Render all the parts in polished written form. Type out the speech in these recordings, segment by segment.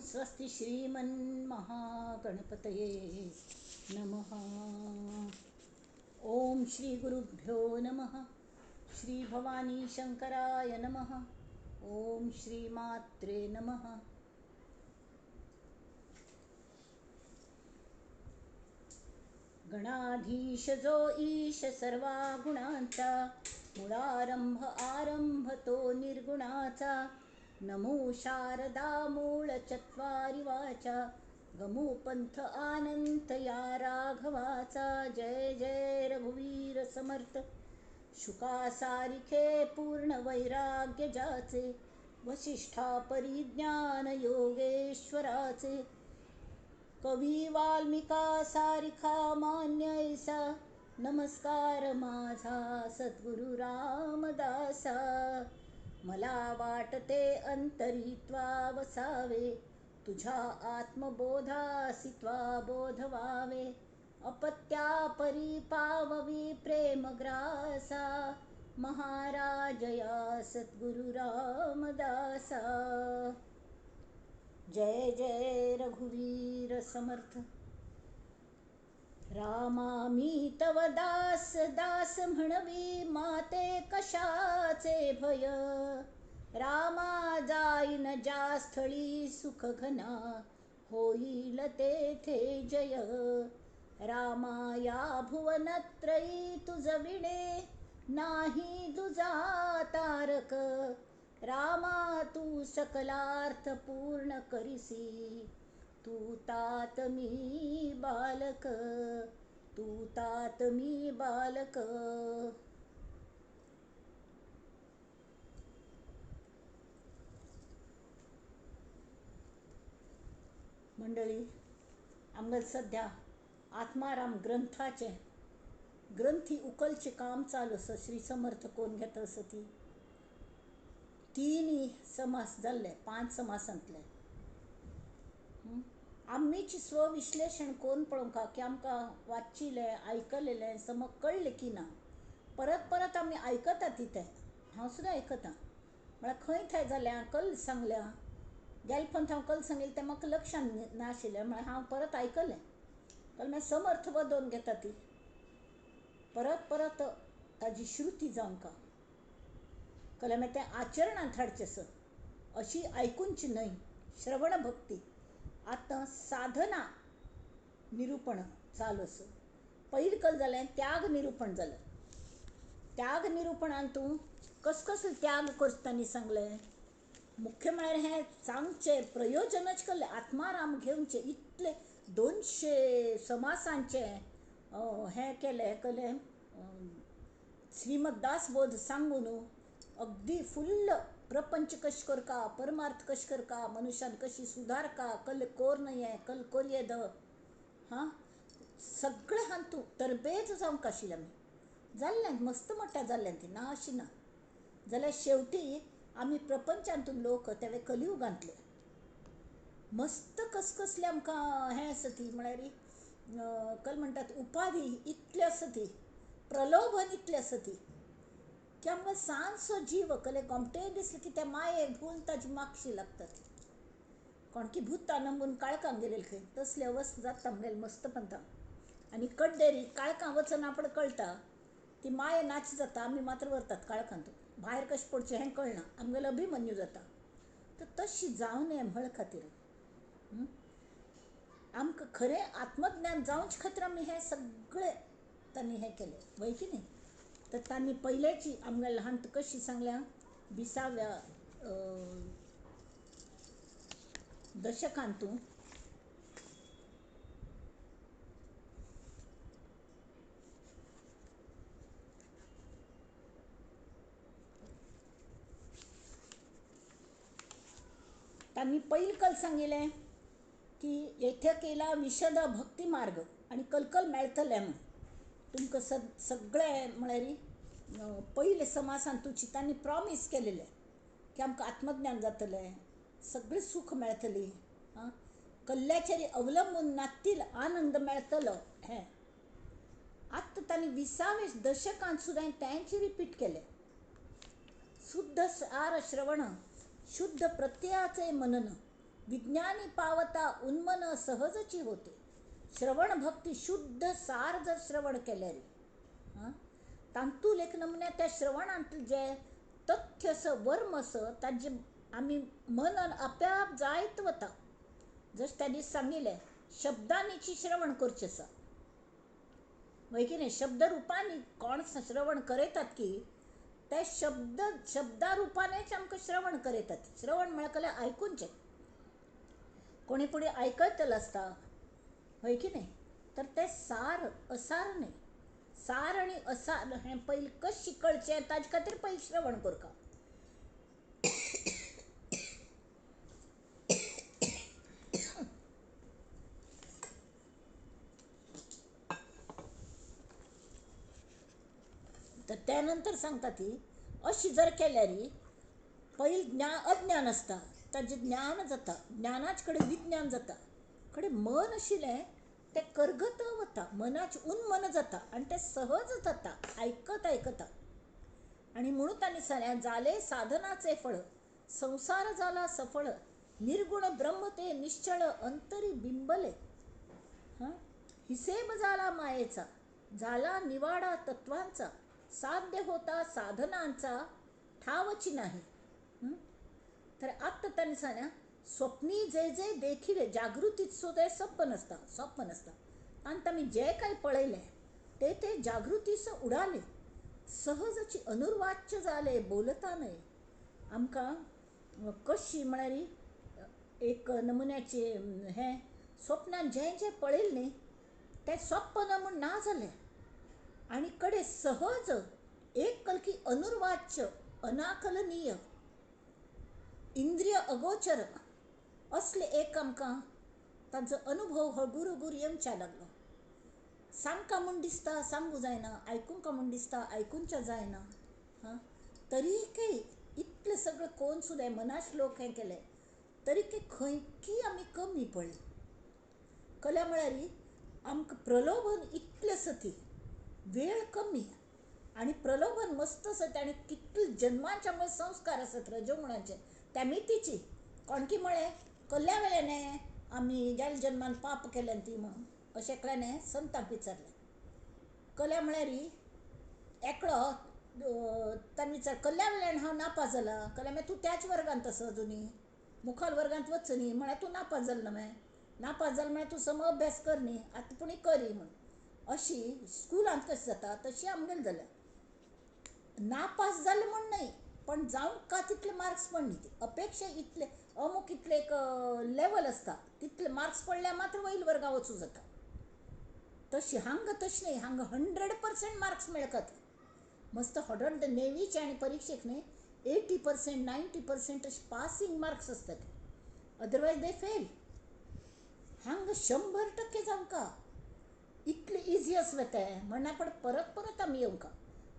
स्वस्ति श्रीमन्महागणपतये नमः. ओम श्री गुरुभ्यो नमः. श्री भवानी शंकराय नमः. ओम श्री मात्रे नमः. गणाधीश जो ईश सर्वा गुणांचा, मुळारंभ आरंभ तो निर्गुणाचा. नमो शारदा मूळ चत्वारि वाचा, गमू पंथ आनंत या राघवाचा. जय जय रघुवीर समर्थ. शुकासारिखे पूर्ण वैराग्य जाचे, वसिष्ठा परिज्ञान योगेश्वराचे. कवी वाल्मिका सारिखा मान्य ऐसा, नमस्कार माझा सद्गुरु रामदासा. मला वाटते अंतरी त्वा वसावे, तुझ्या आत्मबोधासी त्वा बोधवावे. अपत्या परी पाववी प्रेमग्रासा, महाराजया सद्गुरु रामदासा. जय जय रघुवीर समर्थ. रामा मी तव दास दास म्हणवी, माते कशाचे भय. रामा जाईन ज्या स्थळी सुख घना, होईल तेथे जय. रामा या भुवनत्रयी तुझ विणे, नाही तुझा तारक. रामा तू सकलार्थ पूर्ण करिसी, तू तात मी बालक, तू तात मी बालक. मंडळी, आमगेले सध्या आत्माराम ग्रंथाचे ग्रंथी उकलचें काम चालू आसा. श्री समर्थ कोण घेता आसा ती तीन समास जाल्ले, 5 समासांतले. आमीच स्वविश्लेशण कोण पळोवंक की आमकां वाचिल्लें आयकलेलें समज कळ्ळें की ना. परत परत आमी आयकता ती तें, हांव सुद्दां आयकता. म्हळ्यार खंय थंय जाल्या कल सांगल्या, गेले पंथ हांव कल सांगिल्लें तें म्हाका लक्षांत नाशिल्लें, म्हळ्यार हांव परत आयकलें. कल मागीर समर्थ बदोवन घेता ती परत परत ताजी श्रुती जावंक. कल मागीर तें आचरणांत हाडचें आसा, अशी आयकुची न्हय श्रवण भक्ती. आतां साधना निरुपण चालू आसा. पयलीं कल जालें त्याग निरुपण जालें. त्याग निरुपणान तूं कस कसले त्याग करता तांणी सांगलें. मुख्य म्हळ्यार हें सांगचें प्रयोजनच केल्लें आत्माराम घेवचें. इतले 200 समासांचें हें केलें केलें श्रीमद दासबोध सांगून अगदी फुल्ल प्रपंच कश करका, परमार्थ कश करका, मनुष्यान कशी सुधारका, कल कोर न्हय कल कोरये the हां सगळें हातूंत तरबेज जावंक आशिल्लें आमी. जाल्लें मस्त मोठ्या जाल्लें ती ना अशी ना. जाल्यार शेवटी आमी प्रपंचांतून लोक तेवे कलियुगांतले मस्त कसकसले आमकां हें आसा ती म्हळ्यार कल म्हणटात उपाधी इतली आसा ती, प्रलोभन इतलें आसा ती की आमकां सानसो जीव कले गोमटेय दिसलें की त्या मायेक भूल ताजी मागशी लागता ती. कोणकी भूत नंबून काळखांक गेलेली खंय तसली अवस्था जाता आमगेले मस्त पंथा. आनी कड्डेरी काळखां वचना पण कळटा ती माया नाच जाता, आमी मात्र व्हरतात काळखांत, भायर कशें पडचें हें कळना, आमगेलो अभिमन्यू जाता. तर तशी जावं नये म्हळ खातीर आमकां खरें आत्मज्ञान जावचे खातीर आमी हें सगळें तांणी हें केलें वय की न्ही. तर तांणी पयल्याची आमगे ल्हान कशी सांगल्या 20व्या दशकांतू तांणी पयल कल सांगिल्लें की येथे केला विशद भक्ती मार्ग आनी कलकल मेळटलें म्हूण तुमकां सगळें म्हळ्यार पयले समासान तुची तांणी प्रॉमीस केलेलें की आमकां आत्मज्ञान जातलें, सगळें सूख मेळटली, आं कल्ल्याचेर अवलंबून नातील आनंद मेळटलो. हें आतां तांणी 20व्या दशकांत सुद्दां तेंच रिपीट केलें. शुद्ध सार श्रवण, शुद्ध प्रत्ययाचे मनन, विज्ञानी पावता उन्मन सहजची होते. श्रवण भक्ती शुद्ध सार जर श्रवण केल्यार आं तांतूल एक नमुन्या त्या श्रवणांतलें जें तथ्य आसा, वर्म आसा, ताजें आमी मनन आपोआप जायत वता. जशें त्या दीस सांगिल्लें, शब्दांनीची श्रवण करचें आसा, वय की न्ही? शब्द रुपांनी कोण श्रवण करयतात की ते शब्द शब्दा रुपानूच आमकां श्रवण करयतात. श्रवण म्हळ्यार कसलें? आयकुचें. कोणी फुडें आयकतलो आसता, हय की न्ही? तर तें सार असार न्ही. सार आनी असार हें पयलीं कशें कळचें ताजे खातीर पयलीं श्रवण करता. तर त्या नंतर सांगता ती अशी जर केल्यार पयलीं अज्ञान आसता, ताजें ज्ञान जाता, ज्ञानाच कडेन विज्ञान जाता, कडेन मन आशिल्लें तें करगत वता, मनाचें उन्मन जाता आनी तें सहज जाता आयकत आयकता. आनी म्हणून तांणी सांगलें, जालें साधनाचें फळ, संवसार जाला सफळ, निर्गुण ब्रह्म ते निश्चळ अंतरी बिंबले. हां, हिसेब जाला मायेचा, झाला निवाडा तत्वांचा, साध्य होता साधनांचा ठावची नाही. तर आत्ता तांणी सांगलें, स्वप्नी जे जे देखिले, जागृतीत सुद्दां सपन आसता, सपन आसता, आनी आमी जें कांय पळयलें ते ते जागृतीस उडाले, सहजची अनुर्वाच्य जाले, बोलता न्हय. आमकां कशी म्हळ्यार एक नमुन्याचें हें स्वप्नान जें जें पळयलें न्ही तें सपन म्हूण ना जालें आनी कडेन सहज एक कलकी अनुर्वाच्य अनाकलनीय इंद्रिय अगोचर असले एक आमकां ताजो अनुभव हगूर हगूर येवच्या लागलो. सांगका म्हूण दिसता सांगू जायना, आयकूंक म्हूण दिसता आयकुच्या जायना. हां, तरीकय इतलें सगळें कोण सुद्दां मनाश्लोक हें केलें तरीकय खंयकी आमी कमी पडली. कला म्हळ्यार आमकां प्रलोभन इतलें आसा ती वेळ कमी आनी प्रलोभन मस्त आसा आनी कितले जन्माचे आमचे संस्कार आसात रजोगुणाचे त्या मितीची. कोणकी म्हळें कल्ल्या वेल्यान आमी गेल्या जन्मान पाप केल्यान ती म्हणून अशें एकल्याने संताक विचारलें. कल्या म्हळ्यार एकलो ताणें विचार कल्ल्या वेल्यान हांव नापास जाला. कल्या म्हळ्यार तूं त्याच वर्गांत आसा अजुनी, मुखार वर्गांत वच न्ही, म्हळ्यार तूं नापास जालो ना मागीर, नापास जालो म्हळ्यार तूं सम अभ्यास कर न्ही, आतां पूण करी म्हूण. अशी स्कुलांत कशें जाता तशी आमगेलें जालें. नापास जालें म्हूण न्हय, पण जावंक का तितले मार्क्स पडली ती अपेक्षा इतले अमूक इतले एक लेवल आसता तितले मार्क्स पडल्यार मात्र वयल वर्गां वचूं जाता. तशी हांगा तशें न्हय, हांगा 100% मार्क्स मेळटात. मस्त हॉडण नेवीचे आनी परिक्षेक न्हय 80% 90% अशे पासिंग मार्क्स आसतात, अदरवायज they fail. हांगा 100% जावंका इतलें इजी आसलें तें म्हण आपण परत परत आमी येवंका.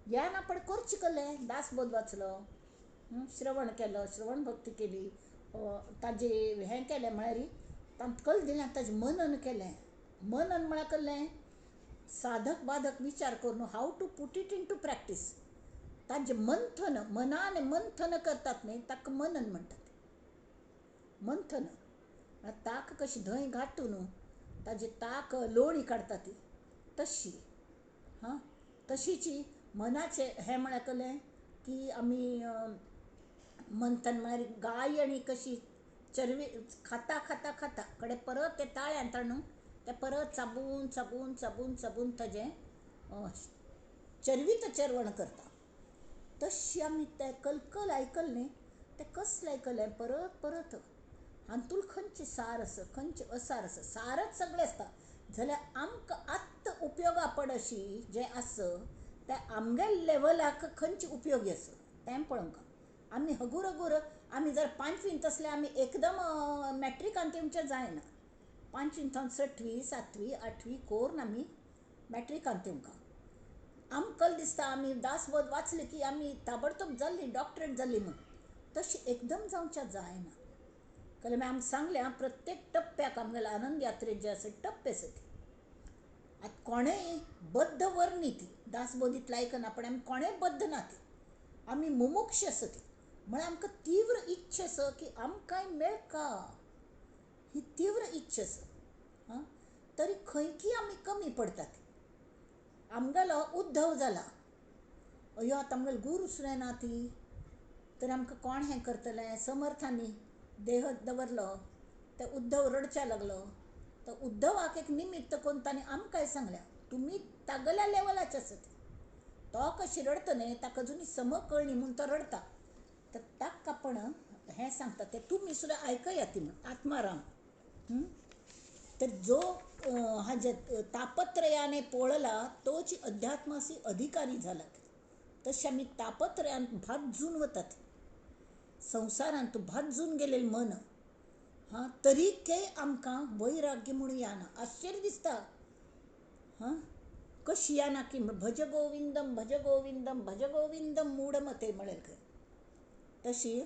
यान आपण करचें कसलें? दासबोध वाचलो, श्रवण केलो, श्रवण भक्ती केली, ताजें हें केलें म्हळ्यार तांकां कल दिलें, ताजें मनन केलें. मनन म्हळ्यार कसलें? साधक बाधक विचार करून how to put it into practice. ताजें मंथन, मनान मंथन करतात न्हय ताका मनन म्हणटात. मंथन ताक कशी धंय घाटू न्हू ताजी ताक लोणी काडटा ती तशी. हां, तशीची मनाचें हें म्हळ्यार कसलें की आमी मंथन म्हळ्यार गाय आनी कशी चरवी खाता खाता खाता कडेन परत ते ताळ्यांत हाडून ते परत चाबून चाबून चाबून चाबून ताजें चरवीत चरवण करता. तशी आमी तें कलकल आयकलें न्ही तें कसलें आयकलें परत परत. हातूंत खंयचें सार आसा, खंयचें असार आसा, सारच सगळें आसता जाल्यार आमकां आत्तां उपयोगा पड अशी जें आसा तें आमगे लेवलाक खंयचें उपयोगी आसा तें पळोवंक. आमी हगूर हगूर आमी जर पांचवींत आसल्यार आमी एकदम मॅट्रिकांत येवचें जायना. पांचवींत सावन 6वी 7वी 8वी करून आमी मॅट्रिकांत येवंक. आमकां दिसता आमी दासबोध वाचले की आमी ताबडतोब जाल्ली डॉक्टरेट जाल्ली म्हूण, तशें एकदम जावचें जायना. कलें आमी सांगलें प्रत्येक टप्प्याक आमगेले आनंद यात्रेत जे आसा टप्पे आसा ते. आतां कोणेंय बद्ध वर न्ही ती दासबोधींतलें आयकना पण आमी कोणेंय बद्ध ना ती, आमी मुमुक्ष आसा ती. म्हळ्यार आमकां तीव्र इच्छा आसा की आमकांय मेळका. ही तीव्र इच्छा आसा. आं, तरी खंयकी आमी कमी पडटात. आमगेलो उद्धव जाला, अयो आतां आमगेलो गुरू सुद्दां ना ती, तर आमकां कोण हें करतलें? समर्थांनी देह दवरलो, ते उद्धव रडच्या लागलो. तर उद्धवाक एक निमित्त करून ताणें आमकांय सांगल्या, तुमी तागेल्या लेवलाचे आसात. तो कशी रडटा न्ही, ताका अजून सम कळ्ळी म्हूण तो रडटा. तर ताका आपण हें सांगता तें तुमी सुद्दां आयकया ती म्हूण आत्माराम. तर जो हाजे तापत्रयाने पोळला तोच अध्यात्मासी अधिकारी झाला. तशें आमी तापत्रयान भाजून वतात, संवसारांत भाजून गेलेलें मन, हां, तरी के आमकां वैराग्य म्हणून येना. आश्चर्य दिसता, हां, कशी येना की भज गोविंदम भज गोविंदम भज गोविंदम मूढमते म्हणेल खंय. तशी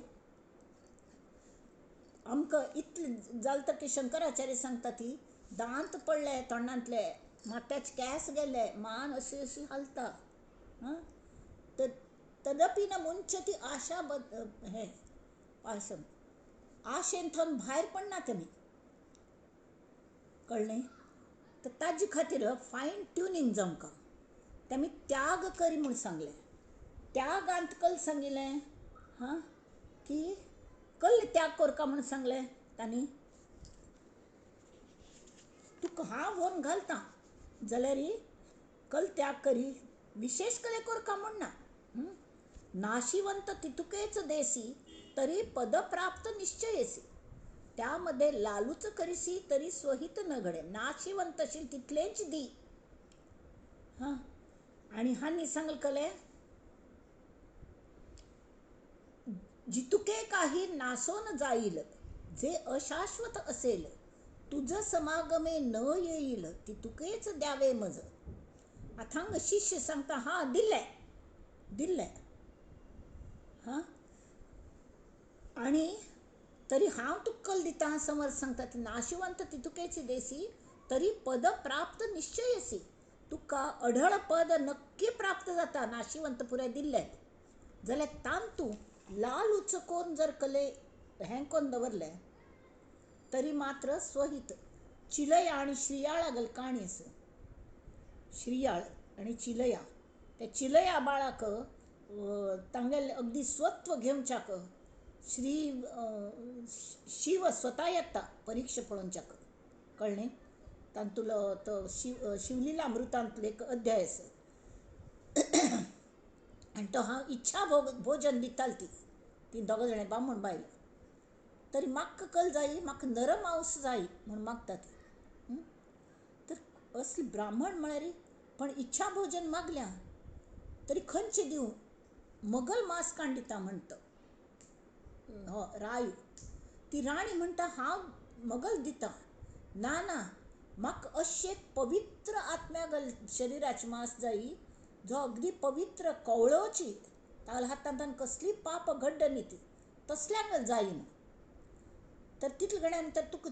आमकां इतलें जालें तर की शंकराचार्य सांगता ती दांत पडले तोंडांतले, माथ्याचे केंस गेले, मान अशी अशी हालता, हां, तर तदपी न मुंचती आशा हें आशम आशेन थंय भायर पडना तेमी, कळ्ळें? तर ताजे खातीर फायन ट्युनींग जावंक तेमी त्याग करी म्हूण सांगलें. त्यागांत कल सांगिल्लें, हां, की कल त्याग करका म्हूण सांगलें तांणी. तुका हांव व्हरून घालता जाल्यार कल त्याग करी, विशेष कले करका म्हूण ना. नाशिवंत तितुकेच देसी तरी पदप्राप्त निश्चयेसी, त्यामध्ये लालूच करीसी तरी स्वहित न घडे. नाशिवंत अशील तितलेंच दी. हां, आनी हांणी सांगल कले जितुके काही नासोन जाईल, जे अशाश्वत असेल, तुझं समागमे न येईल तितुकेच द्यावे मज. अथांग शिष्य सांगता, हां दिल्लें दिल्लें, हां, आनी तरी हांव तुका कल दिता. समर्थ सांगता नाशिवंत तितुकेच देसी तरी पद प्राप्त निश्चयसी, तुका अढळ पद नक्की प्राप्त जाता नाशिवंत पुराय दिल्लें जाल्यार तांतू लालूच कोण जर कले हें कोण दवरलें तरी मात्र स्वहित. चिलया आनी श्रियाळा गल काणी आसा, श्रियाळ आनी चिलया, त्या चिलया बाळाक तांगेलें अगदी स्वत्व घेवच्याक श्री शिव स्वता येता परिक्षा पळोवच्याक, कळ्ळें? तातूंतलो तो शिवलीला अमृतांतलो एक अध्याय आसा. आनी तो हांव इच्छा भोजन दिताल ती ती दोगां जाणां बामण बायल, तरी म्हाका कल जाय, म्हाका नरमांस जाय म्हूण मागता ती. तर असली ब्राह्मण म्हळ्यार पण इच्छा भोजन मागल्या तरी खंयचें दिवं, मगल मांस काण दिता म्हणटा हो राय. ती राणी म्हणटा हांव मगल दिता, ना ना म्हाका अशें पवित्र आत्म्या शरिराचें मांस जाय जो अगदी पवित्र कवळोची, तागेल्या हातांत कसली पाप घड्ड न्ही ती, तसल्यांक जाय म्हूण. तर तितले घड्या नंतर तुका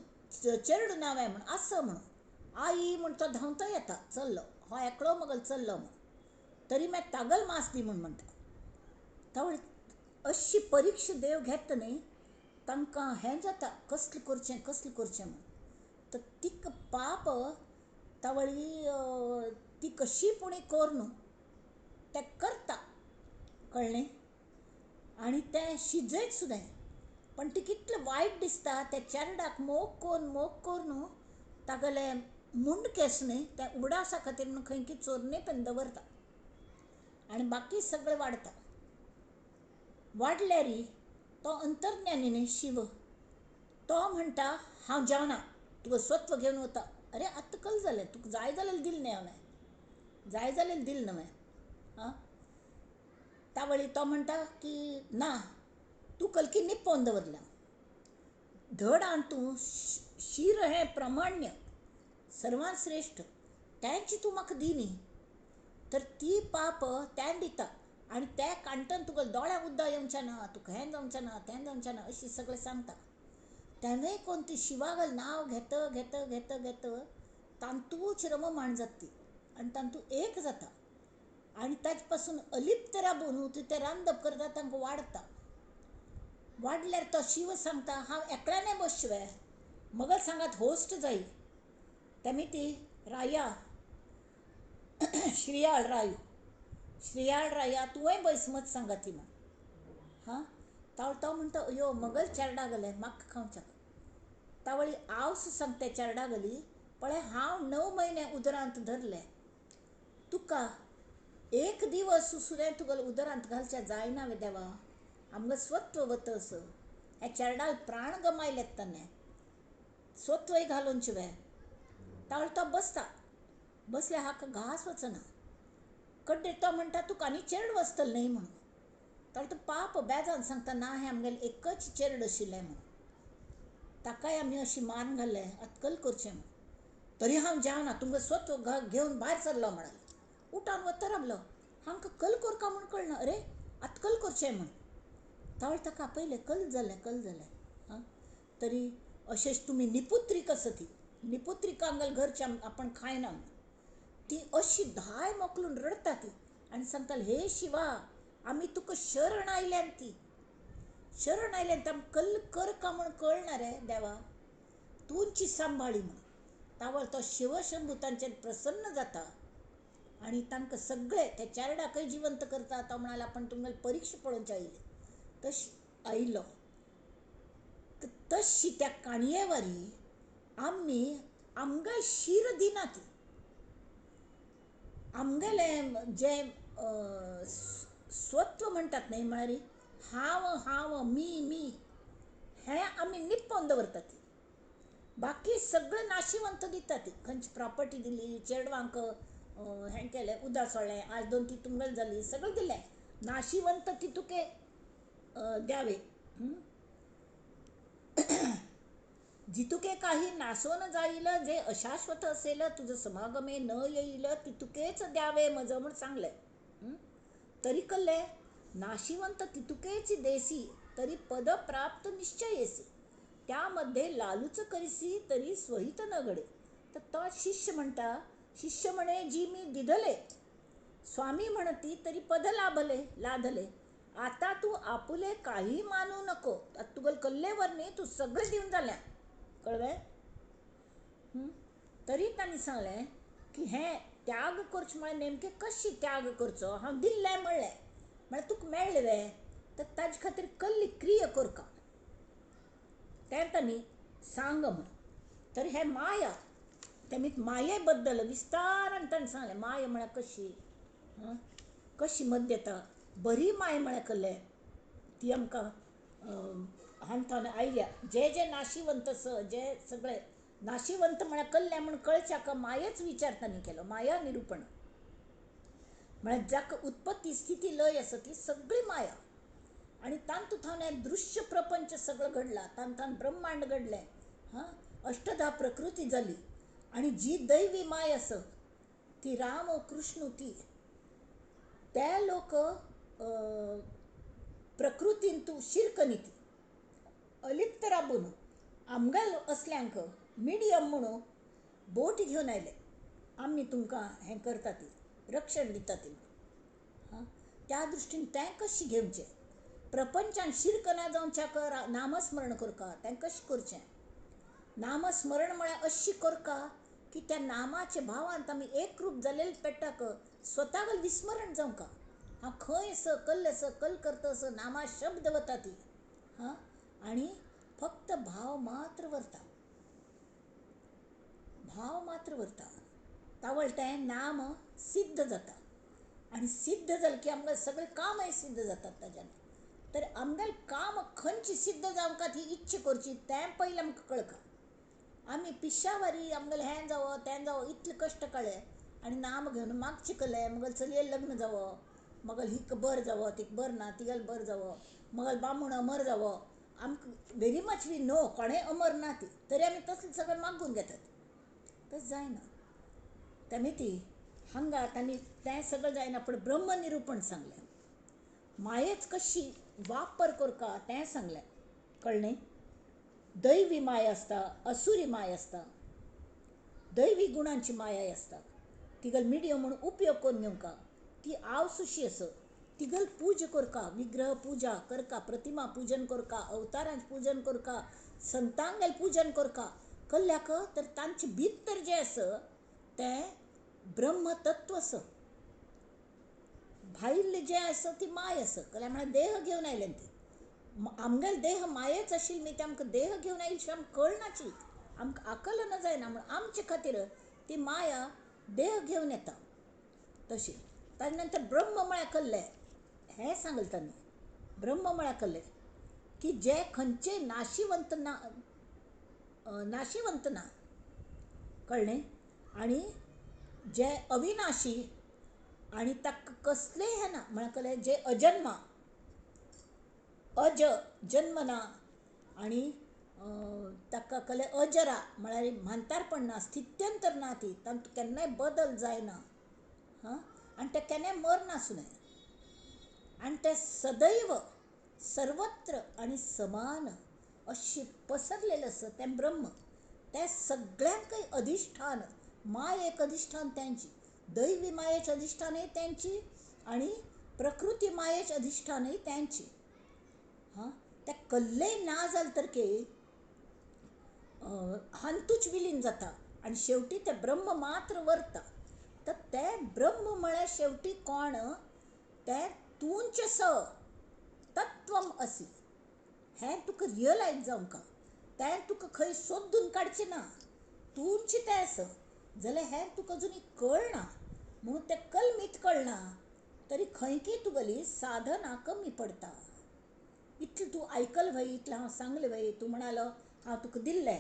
चेरडू नांव आहे म्हूण आसा म्हणून आई म्हूण तो धांवतो येता चल्लो, हो एकलो मगल चल्लो म्हूण, तरी मागीर तागल मांस दी म्हूण म्हणटा. तावळ अशी परिक्षा देव घेता न्ही, तांकां हें जाता कसलें करचें कसलें करचें म्हूण. तर तिका पाप तावळी ती कशी पुणी करून तें करता, कळ्ळें? आनी तें शिजयत सुद्दां, पण ती कितलें वायट दिसता त्या चेरडाक मोग करून मोग करून तागेलें मुंड केंस न्ही तें उगडासा खातीर म्हणून खंय की चोरणे पण दवरता आनी बाकी सगळें वाडटा. वाडल्यार तो अंतर्ज्ञानी न्ही शिव, तो म्हणटा हांव जेवना, तुका स्वत्व घेवन वता. अरे आतां कल जालें, तुका जाय जाल्यार दिलें न्ही हांवें, जाय जाल्यार दिलें न्हय. आं, तावळी तो म्हणटा की ना, तूं कलकी निपोवन दवरल्या, धड आनी तूं शीर हें प्रमाण्य सर्वात श्रेश्ठ तेंच तूं म्हाका दी न्ही, तर ती पाप तें दिता आनी ते कांटन तुका दोळ्या उद्दा येवचें ना, तुका हें जावचें ना तें जावचें ना अशें सगळें सांगता. तेणें कोण ती शिवागल नांव घेत घेत घेत घेत तांतूच रममाण जाता ती आनी तांतू एक जाता आनी ताजे पासून अलिप्त राबून ती तें रांदप करता, तांकां वाडटा. वाडल्यार तो शिव सांगता हांव एकल्याने बसवे, मगल सांगात होस्ट जाई तेमी ती राया श्रीयाळ रायू श्रीयाळ राया तुवें बैसमत सांगा ती म्हण. हां तावळ तो म्हणटा यो मगल चेरडा गेलें म्हाका खावच्याक. तावळी आवस सांगता चेरडा गली पळय हांव 9 म्हयने उदरांत धरलें तुका एक दिवस सुद्दां तुगेल्या उदरांत घालच्या जायना वे देवा, आमकां स्वत्व वतस ह्या चेरडाक प्राण गमायले ताणें स्वत्वय घालूनचे वे. तावळ तो बसता बसल्या हाका घास वचना कड्डे तो म्हणटा तुका आनी चेरड वचतलें न्हय म्हणून. तावळ तो पाप बेजान सांगता ना हें आमगेलें एकच चेरड आशिल्लें म्हणून ताकाय आमी अशी मान घालें अटकल करचें म्हणून. तरी हांव जेवना तुमकां स्वत्व घेवन भायर सरलो म्हणाले. उठान वता रावलो हांकां कल करका म्हूण कळना अरे आतां कल करचें म्हूण. तावळ ताका आपयलें कल जालें कल जालें. हां तरी अशेंच तुमी निपुत्रीक आसा ती निपुत्रिका आमगेल्या घरच्या आपण खायना ती अशी धाय मोकलून रडटा ती आनी सांगताली हे शिवा आमी तुका शरण आयल्यान ती शरण आयल्यान आमकां कल कर का म्हूण कळना रे देवा तुमची सांबाळी म्हूण. तावळ तो शिवशंभू तांचेर प्रसन्न जाता आनी तांकां सगळे ते चेरडाकय जिवंत करता. तो म्हणाले आपण तुमगेली परिक्षा पळोवच्या आयले तश आयलो. तशी त्या काणयेवारी आमी आमगे शीर दिना ती आमगेलें जें स्वत्व म्हणटात न्हय म्हळ्यार हांव हांव मी मी हें आमी निप्पोवन दवरतात. बाकी सगळें नाशिवंत दितात ती खंयची प्रॉपर्टी दिली चेडवांक हें केलें उदक सोडलें आज दोन ती तुंगल जाली सगळें दिलें नाशिवंत ती तुके द्यावे. जितुके काही नासोन जाईल जे अशाश्वत असेल तुझं समागमे न येईल तितुकेच द्यावे मज म्हूण सांगलें. तरी कल्ले नाशिवंत तितुकेच देसी तरी पद प्राप्त निश्चय येसी त्यामध्ये लालूच करीसी तरी स्वहित न घडे. तर तो शिष्य म्हणटा शिष्य म्हणे जी मी दिधले स्वामी म्हणती तरी पद लाभले लाधले आता तू आपुले काही मानू नको. तुगल कल्लेवर न्ही तू सगळें दिवन जालें कळ्ळें. तरी तांणी सांगलें की हें त्याग करचें म्हळ्यार नेमकें कशी त्याग करचो हांव दिल्लें म्हणलें म्हळ्यार तुका मेळ्ळें वे तर ताजे खातीर कसली क्रिया करका तें तांणी सांग म्हूण. तर हें माया तेमी माये बद्दल विस्तारान ताणें सांगलें माया म्हळ्यार कशी कशी मद्द येता बरी माय म्हळ्यार कसलें ती आमकां हांथान आयल्या जे जे नाशिवंत जे सगळे नाशिवंत म्हळ्यार कल्लें म्हूण कळच्याक मायेच विचार तांणी केलो माया निरुपण म्हळ्यार जाका उत्पत्ती स्थिती लय आसा ती सगळी माया आनी तातूंत हें दृश्य प्रपंच सगळो घडला तातूंत ब्रह्मांड घडलें. हां अष्टधा प्रकृती जाली आनी जी दैवी माय आसा ती राम कृष्ण ती ते लोक प्रकृतीन तूं शिरकनी ती अलिप्त राबून आमगेल असल्यांक मिडियम म्हणून बोट घेवन आयले आमी तुमकां हें करता ती रक्षण दिता ती. हां त्या दृश्टीन तें कशें घेवचें प्रपंचान शिरकना जावच्याक नामस्मरण करका तें कशें करचें नामस्मरण म्हळ्यार अशी करका की त्या नामाच्या भावांत आमी एकरूप जालेले पेट्टाक स्वताक विस्मरण जावंका हांव खंय आसा कल्ल आसा कल करता असो नामा शब्द वता ती. हां आनी फक्त भाव मात्र वरता भाव मात्र वरता तावळ तें नाम सिद्ध जाता आनी सिद्ध जालें की आमकां सगळें कामय सिद्ध जातात ताज्यान. तर आमगेलें काम खंयची सिद्ध जावंक ही इच्छा करची तें पयलें आमकां कळका. आमी पिश्यावरी आमगेलें हें जावो तें जावो इतले कश्ट काडले आनी नाम घेवन माग चिकले मगेलें चलयेक लग्न जावो मगल हिक बर जावो तिका बर ना तिगेल बर जावो मगल बामूण अमर जावो आमकां व्हेरी मच we know कोणें अमर ना ती तरी आमी तसलें सगळें मागून घेतात तशें जायना. तेमी ती हांगा तांणी तें सगळें जायना पूण ब्रह्म निरुपण सांगलें मायेच कशी वापर करका तें सांगलें कळ्ळें. दैवी माया आसता असुरी माया आसता दैवी गुणांची माया आसता तिगल मिडियम म्हूण उपयोग करून घेवंका ती आवसुशी आसा तिगल पूजा करका विग्रह पूजा करका प्रतिमा पूजन करका अवतारांचें पूजन करका संतांगेलें पूजन करका कल्ल्याक तर तांचे भितर जें आसा तें ब्रह्मतत्व आसा, भायलें जें आसा ती माय आसा. कल्ल्या म्हळ्यार देह घेवन आयलें ती, आमगेले देह मायेच आशिल्ली न्ही, ते आमकां देह घेवन आयिल्ली आमकां कळनाची, आमकां आकलन जायना, म्हूण आमचे खातीर ती माया देह घेवन येता. तशी ताजे नंतर ब्रह्म म्हळ्यार कल्लें हें सांगलें तांणी. ब्रह्म म्हळ्यार कल्लें की जे खंयचे नाशिवंत ना, नाशिवंत ना, कळ्ळें, आनी जे अविनाशी आनी ताका कसलें हें ना, म्हळ्यार कळ्ळें जे अजन्मा, अज जन्म ना, आनी ताका कळ्ळें अजरा म्हळ्यार म्हांतारपण ना, स्थित्यंतर ना, ती तातूंत केन्नाय बदल जायना, हां, आनी तें केन्नाय मरना सुद्दां, आनी तें सदैव सर्वत्र आनी समान अशें पसरलेलें आसा तें ब्रह्म. तें सगळ्यांकय अधिश्ठान, माय एक अधिश्ठान त्यांची, दैवी मायेचें अधिश्ठानय त्यांची आनी प्रकृती मायेचें अधिश्ठानय त्यांची. हां, तें कल्लें ना जालें तर की हातूंच विलीन जाता आनी शेवटी तें ब्रह्म मात्र वरता. तर तें ब्रह्म म्हळ्यार शेवटी कोण, तें तूंच स तत्वम असी हें तुका रियलायज जावंक, तें तुका खंय सोदून काडचें ना, तूंच तें आसा जाल्यार हें तुका अजून कळना, म्हणून तें कलमीत कळना तरी खंय की तुगेली साधना कमी पडटा. इतलें तूं आयकल वय, इतलें हांव सांगलें वय, तूं म्हणालो हांव तुका दिल्लें,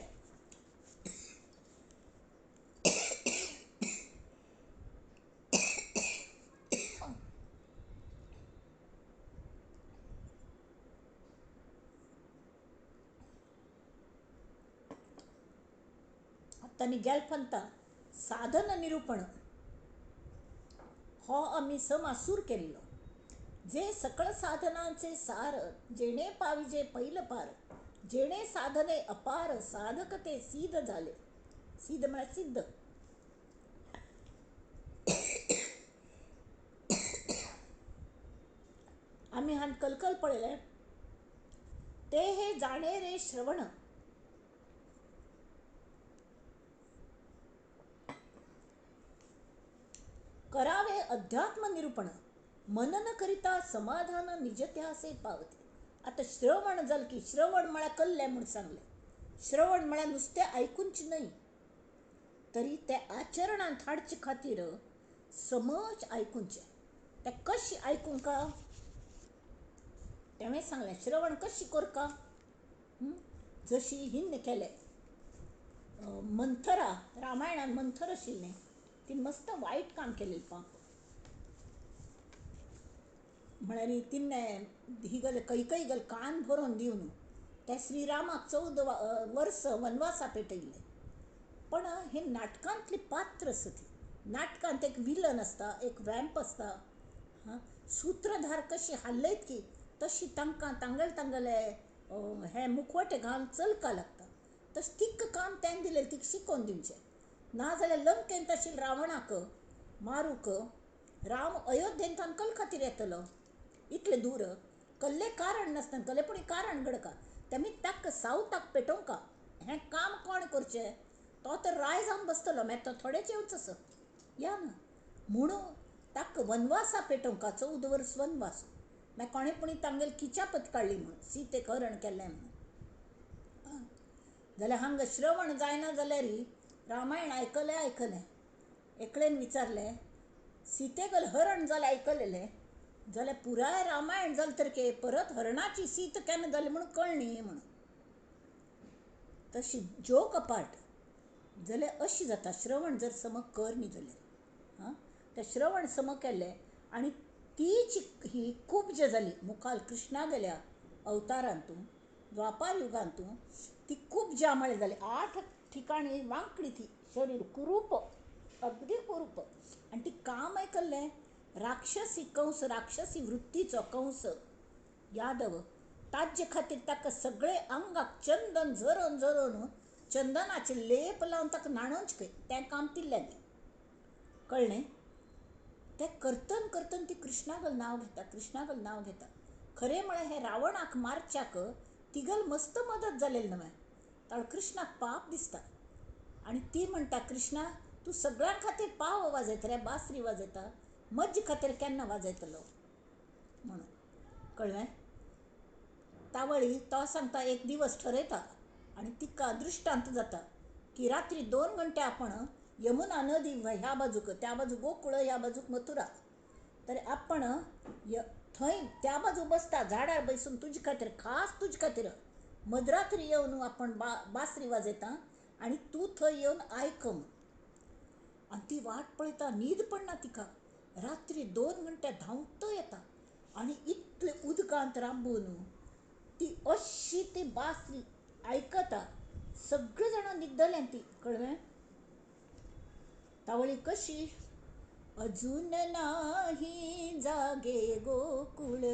तांणी गेल्फंता साधन निरूपण हो आमी समासूर केल्लो. जे सकळ साधनांचे सार, जेणे पाविजे पहिलं पार, जेणे साधने अपार, साधक ते सिद्ध झाले. सिद्ध म्हळ्यार सिद्ध. आमी हान कलकल पळयलें, ते हे जाणे रे श्रवण, करावे अध्यात्म निरूपण, मनन करिता समाधान निजत्यासे पावते. आतां श्रवण जालें की श्रवण म्हळ्यार कल्लें म्हूण सांगलें. श्रवण म्हळ्यार नुस्तें आयकुचें न्हय, तरी तें आचरणांत हाडचे खातीर समज आयकुचें. तें कशें आयकूंक तेणें सांगलें, श्रवण कशें करका, जशी हिन्न केलें मंथरा, रामायणान मंथर आशिल्लें, ती मस्त वायट काम केलें पाप, म्हळ्यार तिणें ही गल कैकई गल कान भरून दिवन त्या श्रीरामाक 14 वर्स वनवासा पेटयल्लें. पण हे नाटकांतली पात्र आसा ती, नाटकांत एक विलन आसता, एक वॅम्प आसता, हां, सुत्रधार कशी हालयत की तशी तांकां तांगेले तांगेले हे मुखवटे घालून चलका लागता, तशें तिका काम तेणें दिलें, तिका शिकोवन दिवचें. ना जाल्यार लंकेंत आशिल्ले रावणाक मारूंक राम अयोध्येंत कल खातीर येतलो इतले दूर, कल्ले कारण नासतना कल्ले पूण कारण घडका, तेमी ताका सावताक पेटोवंका हें काम कोण करचें, तो तर राय जावन बसतलो, मागीर तो थोडेच येवचो असो या ना, म्हणून ताका वनवासा पेटोवंका 14 वर्स वनवास. मागीर कोणें पुणी तांगेली किचापत काडली म्हूण सीतेक हरण केल्लें म्हणून. जाल्यार हांगा श्रवण जायना जाल्यार रामायण आयकलें आयकलें, एकलेन विचारलें सीतेगल हरण जालें आयकलेलें जाल्यार पुराय रामायण जालें तर के परत हरणाची सीत केन्ना जाली म्हूण कळ्ळी म्हणून. तशी जोक अपार्ट जाल्यार अशी जाता श्रवण जर सम कर न्ही जाल्यार. हां, तें श्रवण सम केलें आनी तीच ही खूब जे जाली मुखार कृष्णा गेल्या अवतारांतू द्वापार युगांतू ती खूब जामळे जाली, 8 ठिकाणी वांकडी ती शरीर कुरूप, अगदी कुरूप. आनी ती काम आयकल्लें राक्षसी कंस, राक्षसी वृत्तीचो कंस यादव, ताजे खातीर ताका सगळे आंगाक चंदन झरोवन झरोवन चंदनाचे लेप लावन ताका न्हाणोवचें खंय, तें काम तिल्लें कळ्ळें. तें करतन करतन ती कृष्णागल नांव घेता, कृष्णागल नांव घेता. खरें म्हळ्यार हें रावणाक मारच्याक तिगल मस्त मदत जालेली न्हय, ताळ कृष्णाक पाप दिसता. आनी ती म्हणटा, कृष्णा तूं सगळ्यां खातीर पाव वाजयता रे, बासरी वाजयता, म्हजे खातीर केन्ना वाजयतलो म्हणून. कळ्ळें? तावळी तो सांगता एक दिवस ठरयता आनी तिका दृश्टांत जाता की रात्री 2 घंटे आपण यमुना नदी ह्या बाजूक, त्या बाजू गोकुळ, ह्या बाजूक मथुरा, तर आपण थंय त्या बाजू बसता झाडार बसून तुजे खातीर, खास तुजे खातीर मधरात्री येवन आपण बासरी वाजयता आनी तूं थंय येवन आयक. आनी ती वाट पळयता, न्हीद पडना तिका. रात्री 2 घंटे धांवत येता आनी इतले उदकांत राबून ती अशी ती बासरी आयकता. सगळीं जाणां न्हिदलें ती. कळ्ळें? तावळी कशी, अजून नाही जागे गोकुळ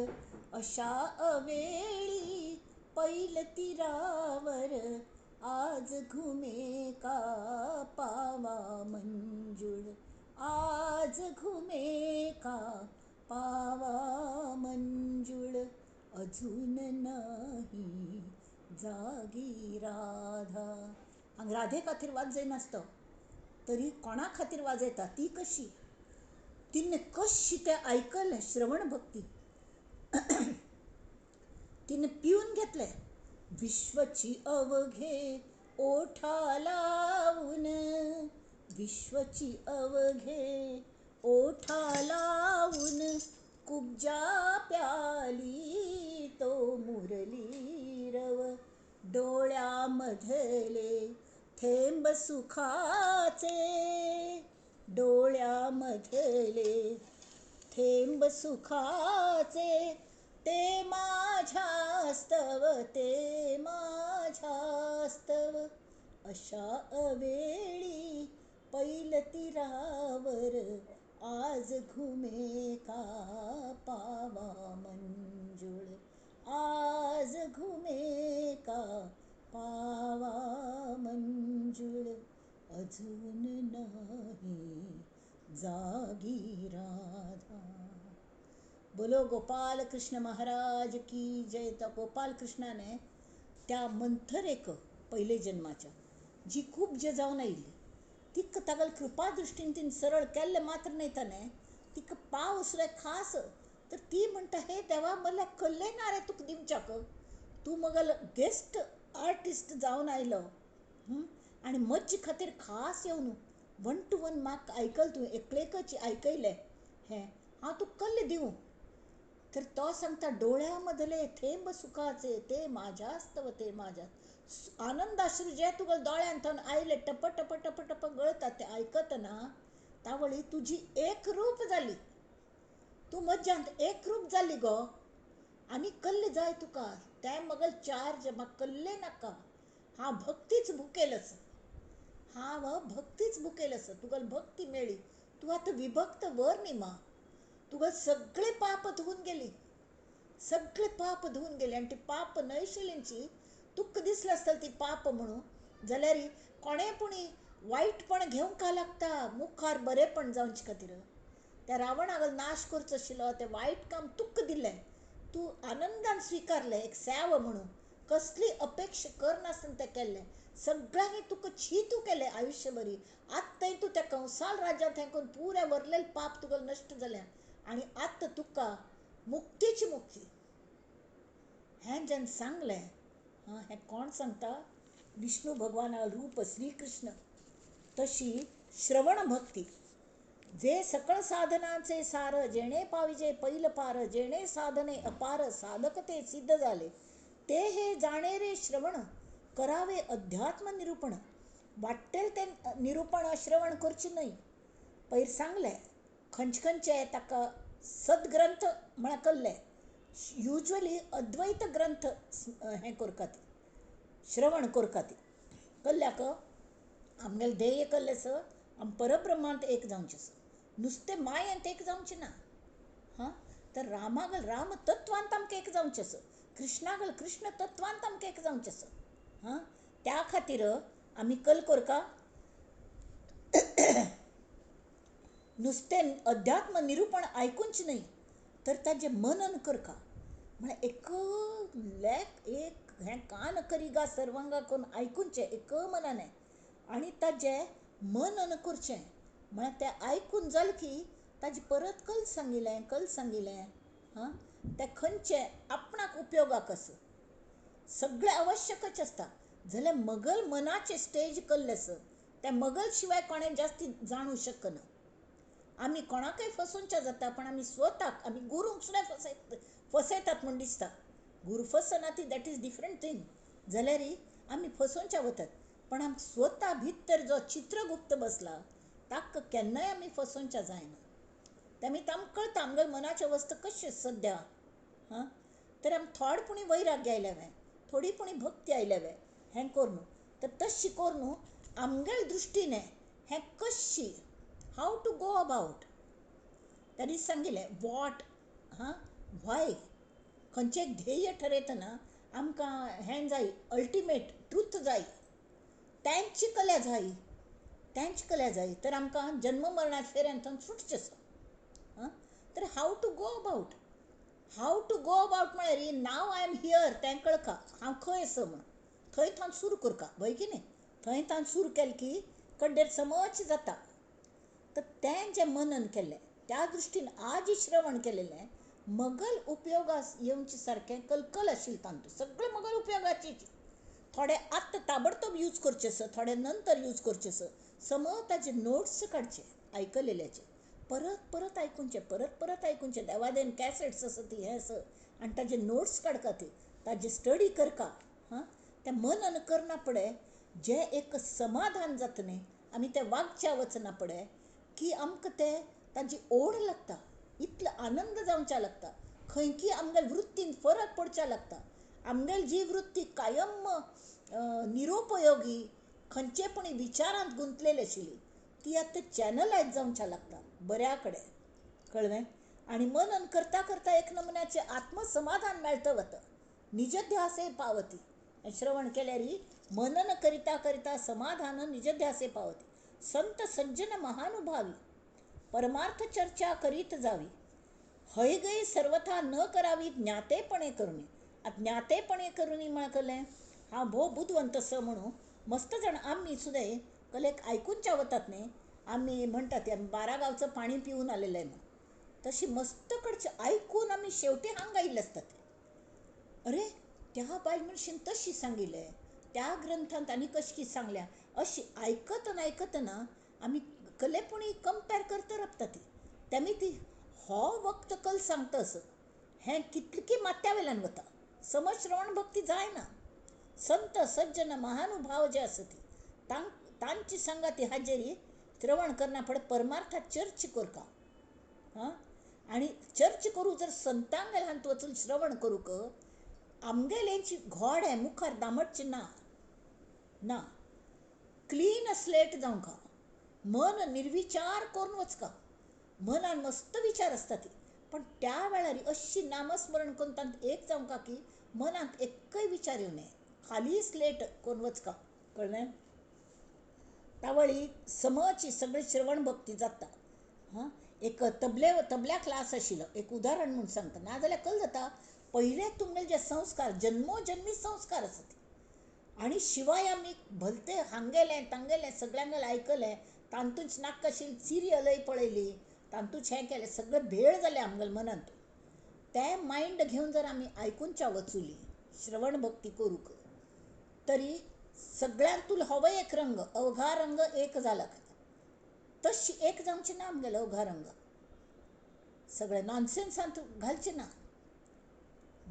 अशा अवेळी पैल तीरावर, आज घुमे का पावा मंजूळ, आज घुमे का पावा मंजूळ, अजून नाही जागी राधा. हांगा राधे खातीर वाजयनासतो तरी कोणा खातीर वाजयता? ती कशी, तिने कशी तें आयकलें, श्रवण भक्ती तिने पिवन घेतलें. विश्वची अवघे ओठा लावून, विश्वची अवघे ओठा लावून, कुब्जा प्याली तो मुरली रव, डोळ्यामधले थेंब सुखाचे, डोळ्यामधले थेंब सुखाचे, ते माझ्यास्तव, ते माझ्यास्तव, अशा अवेळी पैल तीरावर, आज घुमे का पावा मंजूळ, आज घुमे का पावा मंजूळ, अजून नाही जागी राधा. बोलो गोपाल कृष्ण महाराज की जय. त्या गोपाल कृष्णाने त्या मंथरेक पयले जन्माच्या जी खूब जे जावन आयिल्ली तिका तागेले कृपा दृश्टीन तिने सरळ केल्लें मात्र न्हय, ताणें तिका पाव सुद्दां खास. तर ती म्हणटा, हे देवा, मला कल्लें ना रे तुका दिवच्याक, तूं मगल गेस्ट आर्टिस्ट जावन आयलो आनी म्हजे खातीर खास येवन 1 to 1 म्हाका आयकल, तूं एकलेकच आयकयलें हें, हांव तुका कल्लें दिवं. तर तो सांगता, डोळ्या मदले थेंब सुखाचे ते माझ्यास्तव, ते माझ्या आनंदाश्रू जे तुका दोळ्यान थंय आयले टप टप टप टप गळता ते आयकतना तावळी तुजी एकरूप जाली, तूं म्हज्यांत एकरूप जाली गो, आनी कल्ले जाय तुका तें मगल चार्ज म्हाका कल्ले नाका, हांव भक्तीच भुकेल आसा, हांव भक्तीच भुकेल आसा, तुका भक्ती मेळ्ळी, तूं आतां विभक्त वर न्ही मा, तुका सगळे पाप धुवून गेली, सगळे पाप धुवून गेली. आनी ती पाप न्हयशिल्लींची तुका दिसलें आसतलें ती पाप म्हणून, जाल्यार कोणें पुणी वायटपण घेवंक लागता मुखार बरेंपण जावचे खातीर. त्या रावणाक नाश करचो आशिल्लो तें वायट काम तुका दिलें, तूं आनंदान स्विकारलें एक सेव म्हणून, कसली अपेक्षा करनासतना तें केल्लें, सगळ्यांनी तुका छी तूं केलें आयुश्यभरी. आत्तां तूं त्या कंसाल राज्यांत हें करून पुऱ्या वरलेलें पाप तुका नश्ट जालें आनी आत्तां तुका मुक्तीची मुक्ती. हें जेन्ना सांगलें, हें कोण सांगता? विष्णू भगवाना रूप श्रीकृष्ण. तशी श्रवण भक्ती, जे सकळ साधनाचे सार, जेणे पाविजे पैल पार, जेणे साधने अपार, साधक ते सिद्ध झाले, ते हे जाणे रे श्रवण, करावे अध्यात्म निरूपण. वाट्टेल ते निरूपण श्रवण करचें न्हय. पयर सांगलें खंयचे खंयचे ताका सद्ग्रंथ म्हळ्यार कल्ले, युज्वली अद्वैत ग्रंथ हें करता ती, श्रवण करता ती. कल्ल्याक आमगेलें ध्येय कल्लें आसा, आमी परब्रह्मांत एक जावचें आसा, नुस्तें मायेंत एक जावचें ना. हां, तर रामागल राम तत्वांत आमकां एक जावचें आसा, कृष्णागल कृष्ण तत्वांत आमकां एक जावचें आसा. हां, त्या खातीर आमी कल करका नुस्तें अध्यात्म निरूपण आयकुचें न्हय तर ताजें मनन करका. म्हळ्यार एक लेक एक हें कान करिगा सर्वांगा करून आयकुचें एक मनान आनी ताजें मनन करचें म्हळ्यार तें आयकून जालें की ताजें परत कल सांगिल्लें कल सांगिल्लें हां तें खंयचें आपणाक उपयोगाक आसा सगळें आवश्यकच आसता जाल्यार मगल मनाचें स्टेज कल्लें आसा तें मगल शिवाय कोणें जास्ती जाणूं शकना. आमी कोणाकय फसोवच्या जाता पण आमी स्वताक आमी गुरूंक सुद्दां फसयतात म्हूण दिसता. गुरू फसना ती that is different thing जाल्यारय आमी फसोवच्या वतात पण आमकां स्वता भितर जो चित्रगुप्त बसला ताका केन्नाय आमी फसोवच्या जायना. तेमी आमकां कळटा आमगेले मनाची अवस्था कशी सद्या हां तर आमी थोडे पुणी वैराग्य आयल्या वे थोडी पुणी भक्ती आयल्या वे हें करून तर तशी करून आमगेले दृश्टीने हें कशी how to go about त्या दीस सांगिल्लें what हां व्हाय खंयचें एक ध्येय ठरयतना आमकां हें जाय अल्टिमेट ट्रूथ जाय तांची कला जाय तांची कला जाय तर आमकां जन्म मरणाच्या फेऱ्यांतल्यान सुटचें आसा. आं तर how to go about how to go about म्हळ्यार नाव I am here तें कळका हांव खंय आसा म्हूण थंय थावन सुरू करका वय की न्ही थंय थावन सुरू केलें की कड्डेर समज जाता. तर तें जें मनन केल्लें त्या दृश्टीन आज श्रवण केलेलें मगल उपयोगास येवचे सारकें कलकल आशिल्लें तांतूं सगळें मगल उपयोगाची थोडे आत्तां ताबडतोब यूज करचे आसा थोडे नंतर यूज करचे आसा समज ताजे नोट्स काडचे आयकलेल्याचे परत परत आयकुचें परत परत आयकुचें देवादेन कॅसेट्स आसा ती हें आसा आनी ताजे नोट्स काडका ती ताजे स्टडी करका हां तें मनन करना फुडें जें एक समाधान जाता न्ही आमी तें वागच्या वचना फुडें की आमकां तें ताजी ओड लागता इतलो आनंद जावच्या लागता खंयकी आमगेले वृत्तीन फरक पडच्या लागता. आमगेली जी वृत्ती कायम निरुपयोगी खंयचे पूण विचारांत गुंतलेली आशिल्ली ती आतां चॅनलायज जावच्या लागता बऱ्या कडेन कळ्ळें. आनी मनन करता करता एक नमुन्याचें आत्मसमाधान मेळता वता निजध्यासे पावती. श्रवण केल्यार मनन करिता करिता समाधान निजध्यासे पावती. संत सज्जन महानुभावी परमार्थ चर्चा करीत जावी हयगय सर्वथा न करावी ज्ञातेपणे करुनी. आतां ज्ञातेपणे करुनी म्हळ्यार कळ्ळें हांव भोव बुदवंत आसा म्हणून मस्त जाण आमी सुद्दां कलेक आयकुनच्या वतात न्ही आमी म्हणटात ते आमी 12 गांवचं पाणी पिवन आलेले म्हणून तशी मस्त कडचे आयकून आमी शेवटी हांगा आयिल्ले आसतात. अरे त्या बायल मनशेन तशी सांगिल्लें त्या ग्रंथांत आनी कशी सांगल्या अशी आयकतना आयकतना आमी कलेपणी कंपेर करता रावता ती तेमी ती हो वक्त कल सांगता असो हें कितली माथ्या वेल्यान वता समज श्रवण भक्ती जायना. संत सज्जन महानुभाव जे आसा ती तांची सांगाती हाजेरी श्रवण करना फुडें परमार्थात चर्च करका हां आनी चर्च करूं जर संतांगेले हातूंत वचून श्रवण करूंक आमगेलेंची घोड मुखार दामटचें ना ना क्लीन स्लेट जावंक मन निर्विचार करून वचका. मनान मस्त विचार आसता ती पण त्या वेळार अशी नामस्मरण करून तांत एक जावंक की मनांत एकय विचार येवं नये खाली स्लेट करून वचका कळ्ळें. तावळी समची सगळी श्रवण भक्ती जाता. हां एक तबल्या क्लास आशिल्लो एक उदाहरण म्हूण सांगता नाजाल्यार कल जाता पयले तुमगेले जे संस्कार जन्मोजन्मी संस्कार आसता आनी शिवाय आमी भलते हांगेलें तांगेलें सगळ्यांगेलें आयकलें तातूंच नाका आशिल्ली सिरियलय पळयली तातूंच हें केलें सगळें भेळ जालें आमगेल्या मनांत. तें मायंड घेवन जर आमी आयकुनच्या वचुली श्रवण भक्ती करूंक तरी सगळ्यांतूल होवय एक रंग अवघा रंग एक जाला तशी एक जावची ना आमगेलो अवघा रंग सगळें नॉनसेन्सांत घालचें ना.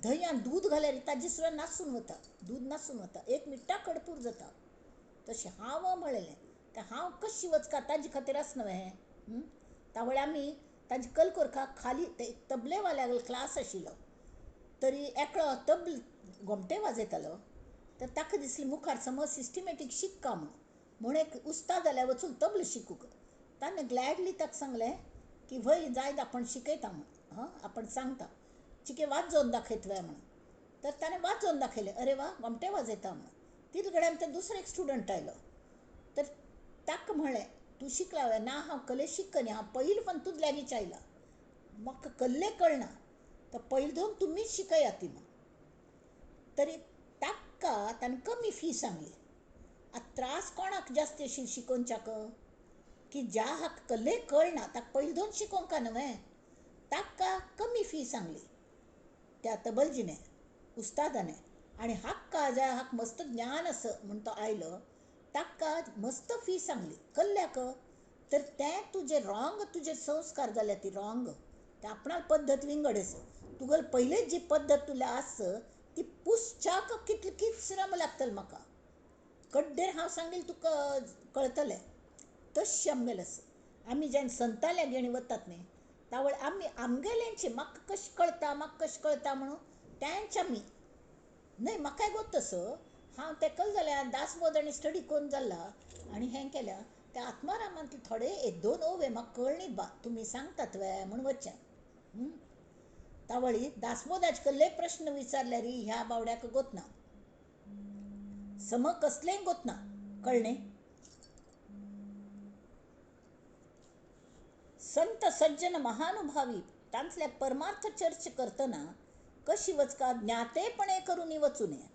धंयान दूद घाल्यार ताजें सुद्दां नासून वता दूद नासून वता एक मिट्टा कडपूर जाता. तशें हांव म्हणलें तें हांव कशी वचका ताजे खातीर आसना हें तावळ आमी ताजी कल करका खाली ते तबलेवाल्या क्लास आशिल्लो तरी एकलो तबल गोमटे वाजयतालो तर ताका दिसलें मुखार समज सिस्टमॅटीक शिकका म्हूण एक उस्ताद जाल्यार वचून तबल शिकूंक ताणें ग्लॅडली ताका सांगलें की व्हय जायत आपण शिकयता म्हूण हां आपण सांगता चिके वाजोवन दाखयतले म्हणून तर ताणें वाजोवन दाखयलें अरे वा गोमटे वाजयता म्हणून. तितले कडेन आमचो दुसरो एक स्टुडंट आयलो तर ताका म्हणलें तूं शिकला ना हांव कले शिकना हांव पयलीं पण तुज लागींच आयला म्हाका कल्ले कळना तर पयलीं धरून तुमीच शिकयात ती म्हूण. तरी ताका ताणें कमी फी सांगली. आतां त्रास कोणाक जास्त अशी शिकोवच्याक की ज्या हाक कल्ले कळना ताका पयलीं दोन शिकोवंका न्हय, ताका कमी फी सांगली त्या तबलजीने उस्तादाने. आनी हाका ज्या हाक मस्त ज्ञान आसा म्हूण तो आयलो ताका मस्त फी सांगली. कल्ल्याक तर तें तुजें रॉंग, तुजे संस्कार जाल्या ती रॉंग, ते आपणा पद्दत विंगड आसा. तुगेली पयलीच जी पद्दत तुल्या आस ती पुसच्याक कितली श्रम लागतले म्हाका, कड्डेर हांव सांगील तुका कळतलें. तशें आमगेलें आसा. आमी जेन्ना संताल्या घेणी वतात न्ही तावळ आमी आमगेल्यांचे म्हाका कशें कळटा म्हाका कशें कळटा म्हणून तेंच आमी न्हय म्हाकाय गो तसो हांव तेकल जाल्यार दासबोध आनी स्टडी करून जाला आनी हें केल्या त्या आत्मारामांतले थोडे एक दोन ओवे म्हाका कळ्ळी बा तुमी सांगतात वे म्हूण वचचें. तावळी दासबोधाचे कसले प्रश्न विचारल्यार ह्या बावड्याक गोतना, सम कसलेंय गोतना, कळ्ळें. संत सज्जन महानुभावी तांतल्या परमार्थ चर्च करतना कशी वचका ज्ञातेपणे करून वचूं नये.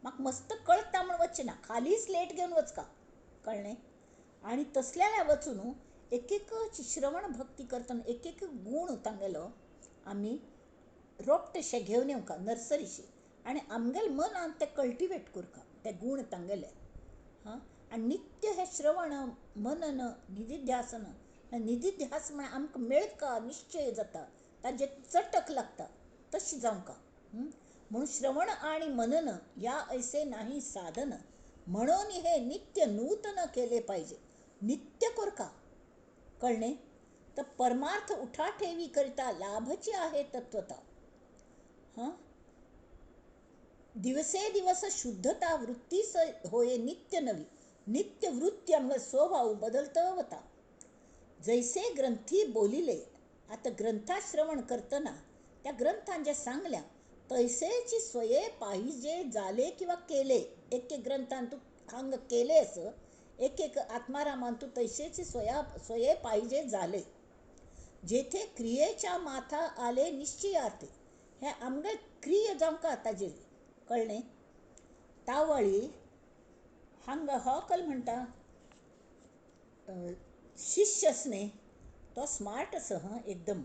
म्हाका मस्त कळटा म्हूण वचचें ना, खाली स्लेट घेवन वचका, कळ्ळें. आनी तसल्या वचून एक एक श्रवण भक्ती करतना एक एक गूण तांगेलो आमी रोपटेशे घेवन येवंका नर्सरीशी आनी आमगेले मनान ते कल्टिवेट करका ते गूण तांगेले. हां, आनी नित्य हे श्रवण मनन निधिध्यासन, निधिध्यास म्हळ्यार आमकां मेळका निश्चय जाता, ताजेर चटक लागता, तशें जावंका. म्हणून श्रवण आणि मनन या ऐसे नाही साधन, म्हणून हे नित्य नूतन केले पाहिजे, नित्य करका, कळ्ळें. तर परमार्थ उठाठेवी करिता लाभची आहे तत्वता. हां, दिवसे दिवस शुद्धता वृत्तीस होये नित्य नवी, नित्य वृत्ती आमगे स्वभाव बदलत वता. जैसे ग्रंथी बोलिले, आतां ग्रंथाश्रवण करतना त्या ग्रंथान जे सांगल्या तैसेची स्वये पाहिजे जाले किंवा केले. एक एक ग्रंथान तूं हांगा केले असं, एक एक आत्मारामान तूं तैसेची स्वये पाहिजे जाले. जेथे क्रियेच्या माथा आले निश्चयार्थे, हे आमगे क्रिय जावंका ताजेर, कळ्ळें. तावळी हांगा हो कल म्हणटा शिष्य आस न्ही तो स्मार्ट आसा, हां, एकदम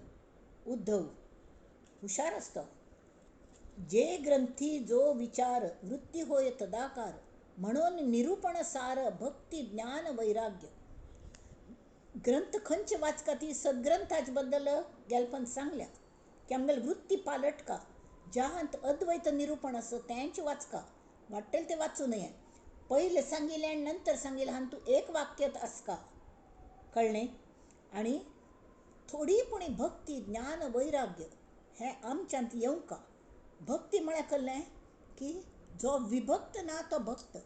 उद्धव हुशार आसता. जे ग्रंथी जो विचार वृत्ती होय तदाकार, म्हणून निरूपण सार भक्ती ज्ञान वैराग्य. ग्रंथ खंयचे वाचका ती सद्ग्रंथाचे बद्दल गेलपण सांगल्या की आमगेले वृत्ती पालटका, ज्यांत अद्वैत निरूपण आसा तेंच वाचका, वाटेल ते वाचूं नये. पयलें सांगिल्लें आनी नंतर सांगिल्लें हातूंत एक वाक्य आसका, कळ्ळें. आनी थोडी पुणी भक्ती ज्ञान वैराग्य हें आमच्यांत येवंका. भक्ती म्हळ्यार कळ्ळें की जो विभक्त ना तो भक्त.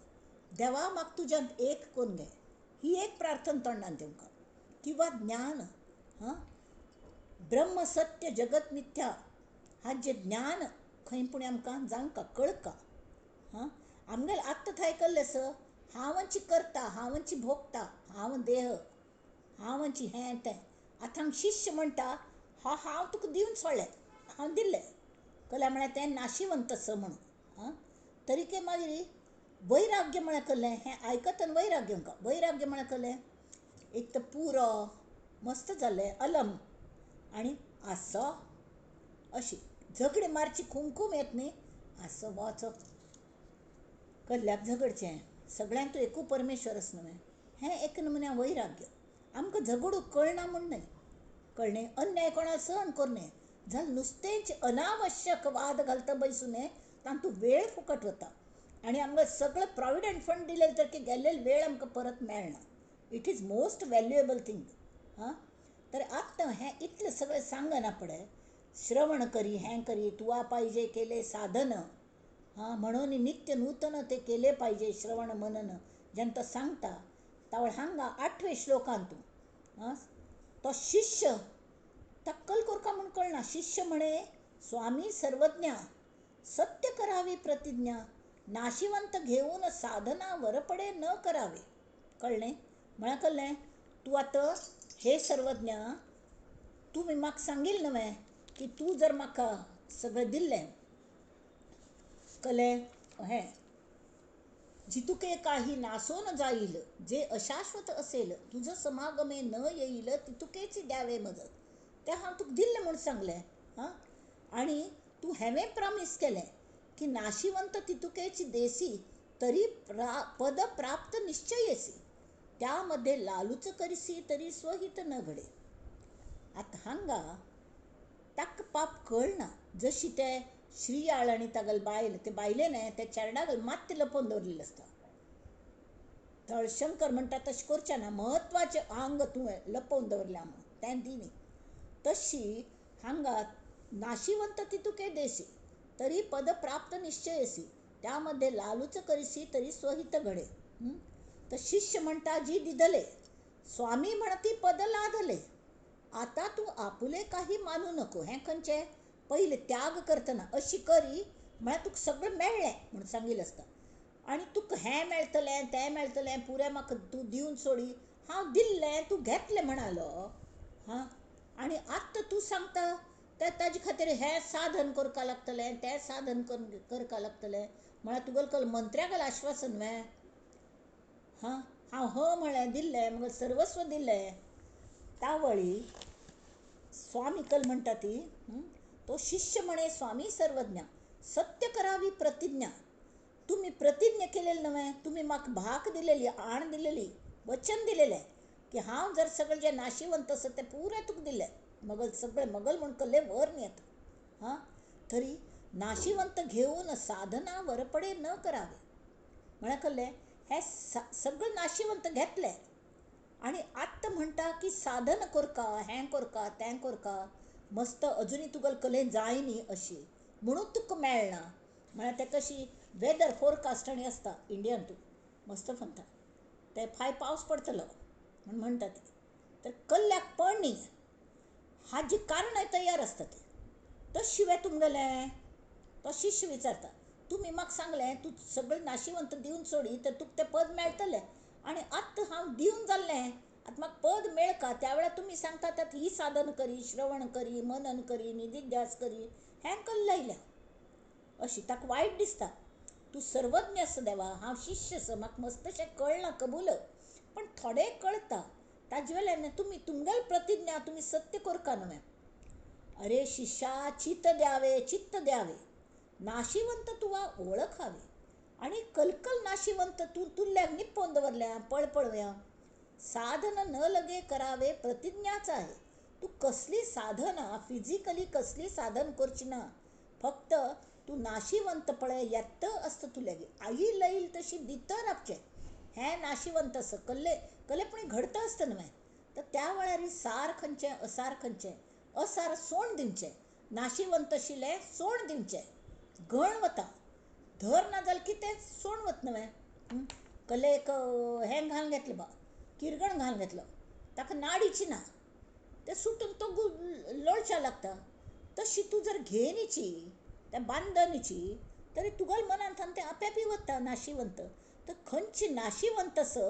देवा म्हाका तुज्यांत एक करून घे, ही एक प्रार्थना तोंडान येवंका. किंवा ज्ञान, हां, ब्रह्म सत्य जगत मिथ्या हाजें ज्ञान खंय पूण आमकां जावंका, कळका. हां, आमगेलें आत्तां थंय कळ्ळें सर हांवची करता, हांवची भोगता, हांव देह, हांवची हें तें. आतां हांगा शिष्य म्हणटा हा हांव तुका दिवन सोडलें, हांव दिल्लें, कळ्ळें म्हळ्यार तें नाशिवंत आसा म्हणून. आं, तरीके मागीर वैराग्य म्हळ्यार कळ्ळें, हें आयकतना वैराग्य आमकां. वैराग्य म्हळ्यार कळ्ळें एक तर पुरो मस्त जालें अलम आनी आसो अशी झगडी मारची कुंकूम येत न्ही, आसो वचो कल्ल्याक झगडचें, सगळ्यांक तूं एकू परमेश्वर आसा न्हय, हें एक नमुन्या वैराग्य. आमकां झगडूंक कळना म्हूण न्हय, कळ्ळें, अन्याय कोणाक सहन करूं नये, जाल्यार नुस्तेंच अनावश्यक वाद घालता बैसूं नये, तातूंत वेळ फुकट वता आनी आमकां सगळें प्रोविडंट फंड दिलें तर की गेल्लेलो वेळ आमकां परत मेळना. It is most valuable thing. हां, तर आतां हें इतलें सगळें सांगना पळय, श्रवण करी हें करी तुवा पाहिजे केले साधन, हां, म्हणून नित्य नूतन ते केले पाहिजे श्रवण मनन. जेन्ना तो सांगता तावळ हांगा आठवे श्लोकांत आं तो शिष्य तक्कल कोरका म्हूण कळना. शिष्य म्हणे स्वामी सर्वज्ञा सत्य करावी प्रतिज्ञा, नाशिवंत घेवन साधना वरपडे न करावे. कळ्ळें म्हळ्यार कळ्ळें तूं आतां हे सर्वज्ञा तुमी म्हाका सांगील न्हय की तूं जर म्हाका सगळें दिल्लें कळ्ळें हें जितुके काही नासोन जाईल, जे अशाश्वत असेल, तुझं समागमे न येईल तितुकेच द्यावे मज. तें हांव तुका दिल्लें म्हूण सांगलें. हां, आनी तूं हांवें प्रॉमीस केलें की नाशिवंत तितुकेच देसी तरी पद प्राप्त निश्चयेसी, त्या मध्ये लालूच करिसी तरी स्वहित न घडे. आतां हांगा ताका पाप कळना. जशी ते श्रीयाळ आनी तागेले बायल, ते बायलेन ते चेरडागेल मात्य लपोवन दवरिल्लें आसता. तळशंकर म्हणटा तशें करचें ना, म्हत्वाचें आंग तुवें लपोवन दवरलें म्हूण तें दिनी. तशी हांगा नाशिवंत तितुके देसी तरी पद प्राप्त निश्चयसी, त्या मध्ये लालूच करिसी तरी स्वहित घडे. तर शिष्य म्हणटा जी दिदले, स्वामी म्हणती पद लादले, आतां तूं आपुले काही मानू नको. हें खंयचें? पयलें त्याग करतना अशी करी म्हळ्यार तुका सगळें मेळ्ळें म्हूण सांगिल्लें आसता. आनी तुका हें मेळटलें तें मेळटलें पुरें म्हाका तूं दिवन सोडी, हांव दिल्लें तूं घेतलें म्हणालो. हां, आनी आतां तूं सांगता ते ताजे खातीर हें साधन करपाक लागतलें तें साधन करपाक लागतलें म्हळ्यार तुगेलें कल मंत्र्यागेलें आश्वासन न्हय. हां, हांव ह म्हळें दिल्लें मगेर सर्वस्व दिल्लें. तावळी स्वामी कल म्हणटा ती, तो शिष्य म्हणे स्वामी सर्वज्ञ सत्य करावी प्रतिज्ञा. तुमी प्रतिज्ञा केलेली न्हय, तुमी म्हाका भाक दिलेली, आण दिलेली, वचन दिलेलें की हांव जर सगळें जें नाशिवंत आसा तें पुरें तुका दिलें, मगल सगळें मगल म्हूण कल्लें व्हर न्ही आतां. हां, तरी नाशिवंत घेवन साधना वरपडे न करावे. म्हळ्यार कल्लें हें सगळें नाशिवंत घेतलें आनी आत्तां म्हणटा की साधन करका, हें करका, तें करका, मस्त अजुनूय तुगेले कलेन जाय न्ही अशी म्हणून तुका मेळना. म्हळ्यार ते कशी वेदर फोरकास्ट आनी आसता इंडियन, तूं मस्त म्हणटा ते फाय पावस पडटलो म्हूण म्हणटा ते, तर कल्ल्याक पड न्ही हाजी कारणां तयार आसता ती. तशी तुमगेलें तो शिष्य विचारता, तुमी म्हाका सांगलें तूं सगळें नाशिवंत दिवन सोडी तर तुका तें पद मेळटलें, आनी आतां हांव दिवन जाल्लें, आतां म्हाका पद मेळका, त्या वेळार तुमी सांगता त्यात ही साधन करी, श्रवण करी, मनन करी, निधिध्यास करी, हें कल्लें आयल्या अशी ताका वायट दिसता. तूं सर्वज्ञ आसा देवा, हांव शिष्य आसा, म्हाका मस्तशें कळना कबूल, पण थोडें कळटा ताजे वेल्यान तुमी तुमगेली प्रतिज्ञा तुमी सत्य करका न्हय. अरे शिष्या चित्त द्यावे, चित्त द्यावे, नाशिवंत तुवा ओळखावे, आनी कलकल नाशिवंत तूं तुल्ल्याक निपोवन दवरल्या पळपळव्या. साधन न लगे करावे प्रतिज्ञाच आहे. तूं कसली साधना फिजिकली कसली साधन करची ना, फक्त तूं नाशिवंत पळय येत्त आसता तुल्यागी आई लईल तशी दित रावचें. हें नाशिवंत आसा कल्ले कल्लेपणी घडता आसता न्हय. तर त्या वेळार सार खंयचें असार खंयचें, असार सोण दिवचें, नाशिवंत आशिल्लें सोण दिवचें, गण वता धर ना जाल्यार कितें सोण वत न्हय. कलेक हें घालून घेतलें बा, किरगण घालून घेतलो, ताका नाडीची ना, तें सुटून तो लोळच्या लागता. तशी तूं जर घेयनीची त्या बांदनीची तरी तुगेल्या मनांत तें आपेपी वता नाशिवंत. तर खंयचें नाशिवंत आसा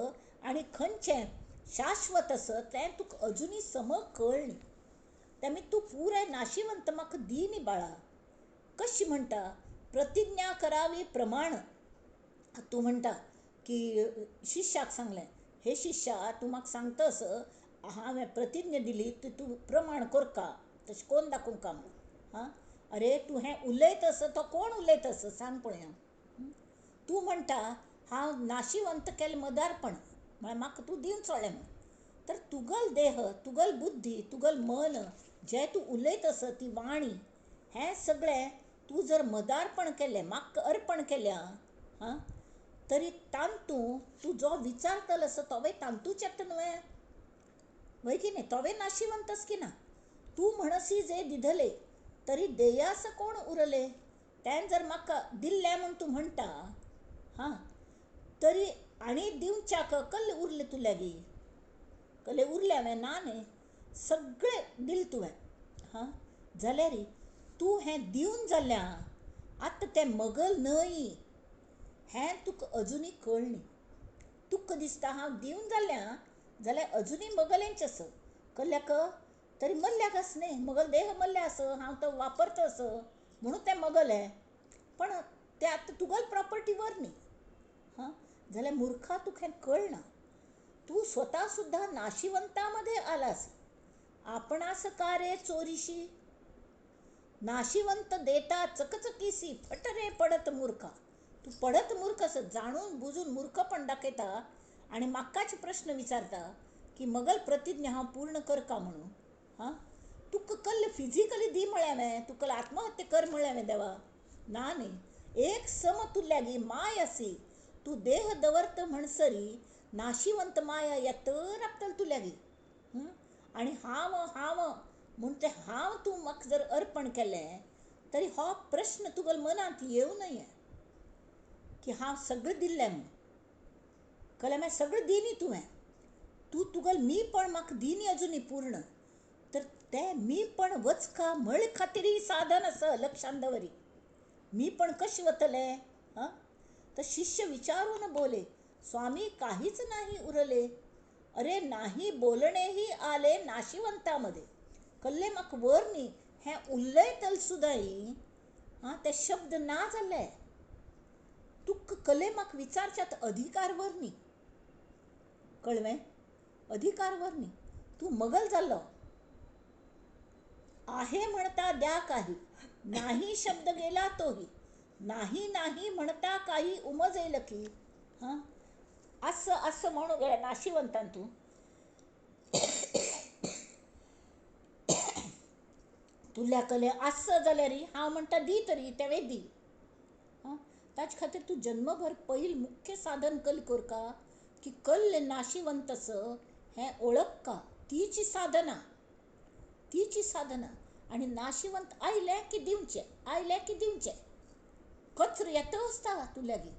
आनी खंयचें शाश्वत आसा तें तुका अजुनूय सम कळ्ळें. तेमी तूं पुराय नाशिवंत म्हाका दी न्ही बाळा. कशी म्हणटा प्रतिज्ञा करावी प्रमाण. तूं म्हणटा की शिष्याक सांगलें, हे शिष्या तूं म्हाका सांगता असो हांवें प्रतिज्ञा दिली ती तूं प्रमाण करका, तशें कोण दाखोवंका म्हूण. हां, अरे तूं हें उलयत आसा तो कोण उलयत आसा सांग पळया. तूं म्हणटा हांव नाशिवंत केलें मदारपण, म्हळ्यार म्हाका तूं दिवन सोडलें म्हूण. तर तुगल देह, तुगल बुद्धी, तुगल मन जें तूं उलयत आसा ती वाणी, हें सगळें तूं जर मदार्पण केलें, म्हाका अर्पण केल्या, हां, तरी तांतू तूं जो विचारतलो आसा तोवूय तांतूच येता न्हय, वय की न्ही? तोवूय नाशिवंतच की ना. तूं म्हणसी जे दिधले तरी देयास कोण उरले. तें जर म्हाका दिल्लें म्हूण तूं म्हणटा, हां, तरी आनी दिवच्याक कल्ले उरले तुल्यागी, कल्ले उरले हांवें ना न्ही, सगळें दिलें तुवें. हां, जाल्यार तूं हें दिवन जाल्या आतां तें मगल न्हय हें तुका अजुनूय कळ्ळें. तुका दिसता हांव दिवन जाल्या जाल्यार अजुनूय मगलेंच आसा, कल्ल्याक तरी मल्ल्याक आसा न्ही, मगल देह मल्ल्या आसा, हांव तो वापरता आसा म्हणून तें मगल हें, पण तें आतां तुगेली प्रॉपर्टी वर न्ही. हां, जाल्यार मुर्खा तुका हें कळना. तूं स्वता सुद्दां नाशिवंतामध्ये आलास. आपणास का रे चोरीशी, नाशिवंत देता चकचकीसी, फट रे पडत मूर्खा. तूं पडत मूर्ख आसा, जाणून बुजून मूर्खपण दाखयता आनी म्हाकाच प्रस्न विचारता की मगल प्रतिज्ञा हांव पूर्ण करका म्हणून. हां, तुका कल्ल फिजिकली दी म्हळें हांवें, तुका आत्महत्या कर म्हळें हांवें देवा? ना न्ही. एक सम तुल्यागी माय आसी, तूं देह दवरत म्हणसरी नाशिवंत माया येतर आपतल तुल्यागी. आनी हांव हांव म्हूण तें हांव तूं म्हाका जर अर्पण केलें तरी हो प्रस्न तुगेल्या मनांत येवं नये की हांव सगळें दिल्लें म्हूण. कळ्ळें? मागीर सगळें दिनी तुवें, तूं तुगेलें मीपण म्हाका दिनी अजुनूय पूर्ण, तर तें मीपण वचका म्हळे खातीरय साधन आसा, लक्षांत दवरी. मीपण कशें वतलें? आं, तर शिष्य विचारून बोले, स्वामी काहीच नाही उरले. अरे नाही बोलणेही आले नाशिवंतामध्ये. कल्ले म्हाका वर न्ही हें उलयतल सुद्दां आं ते शब्द ना जाले. तुका कले म्हाका विचारच्यात अधिकार वर न्ही. कळ्ळें? अधिकार वर न्ही. तूं मगल जाल्लो. आहे म्हणता द्या काही, नाही शब्द गेला तोही, नाही नाही म्हणता काही उमजेल की. हां, असं असं म्हणून गेल्या नाशिवंतान तूं. तुल्या कले आस जाल्यार हांव म्हणटा दी तरी तेवें दी. हां, ताचे खातीर तूं जन्मभर पयल मुख्य साधन कल करका की कल्ल नाशिवंतस हें ओळखका. तीची साधना, तीची साधना. आनी नाशिवंत आयलें की दिवचें, आयलें की दिवचें. कचरो येता आसता तुल्यागी,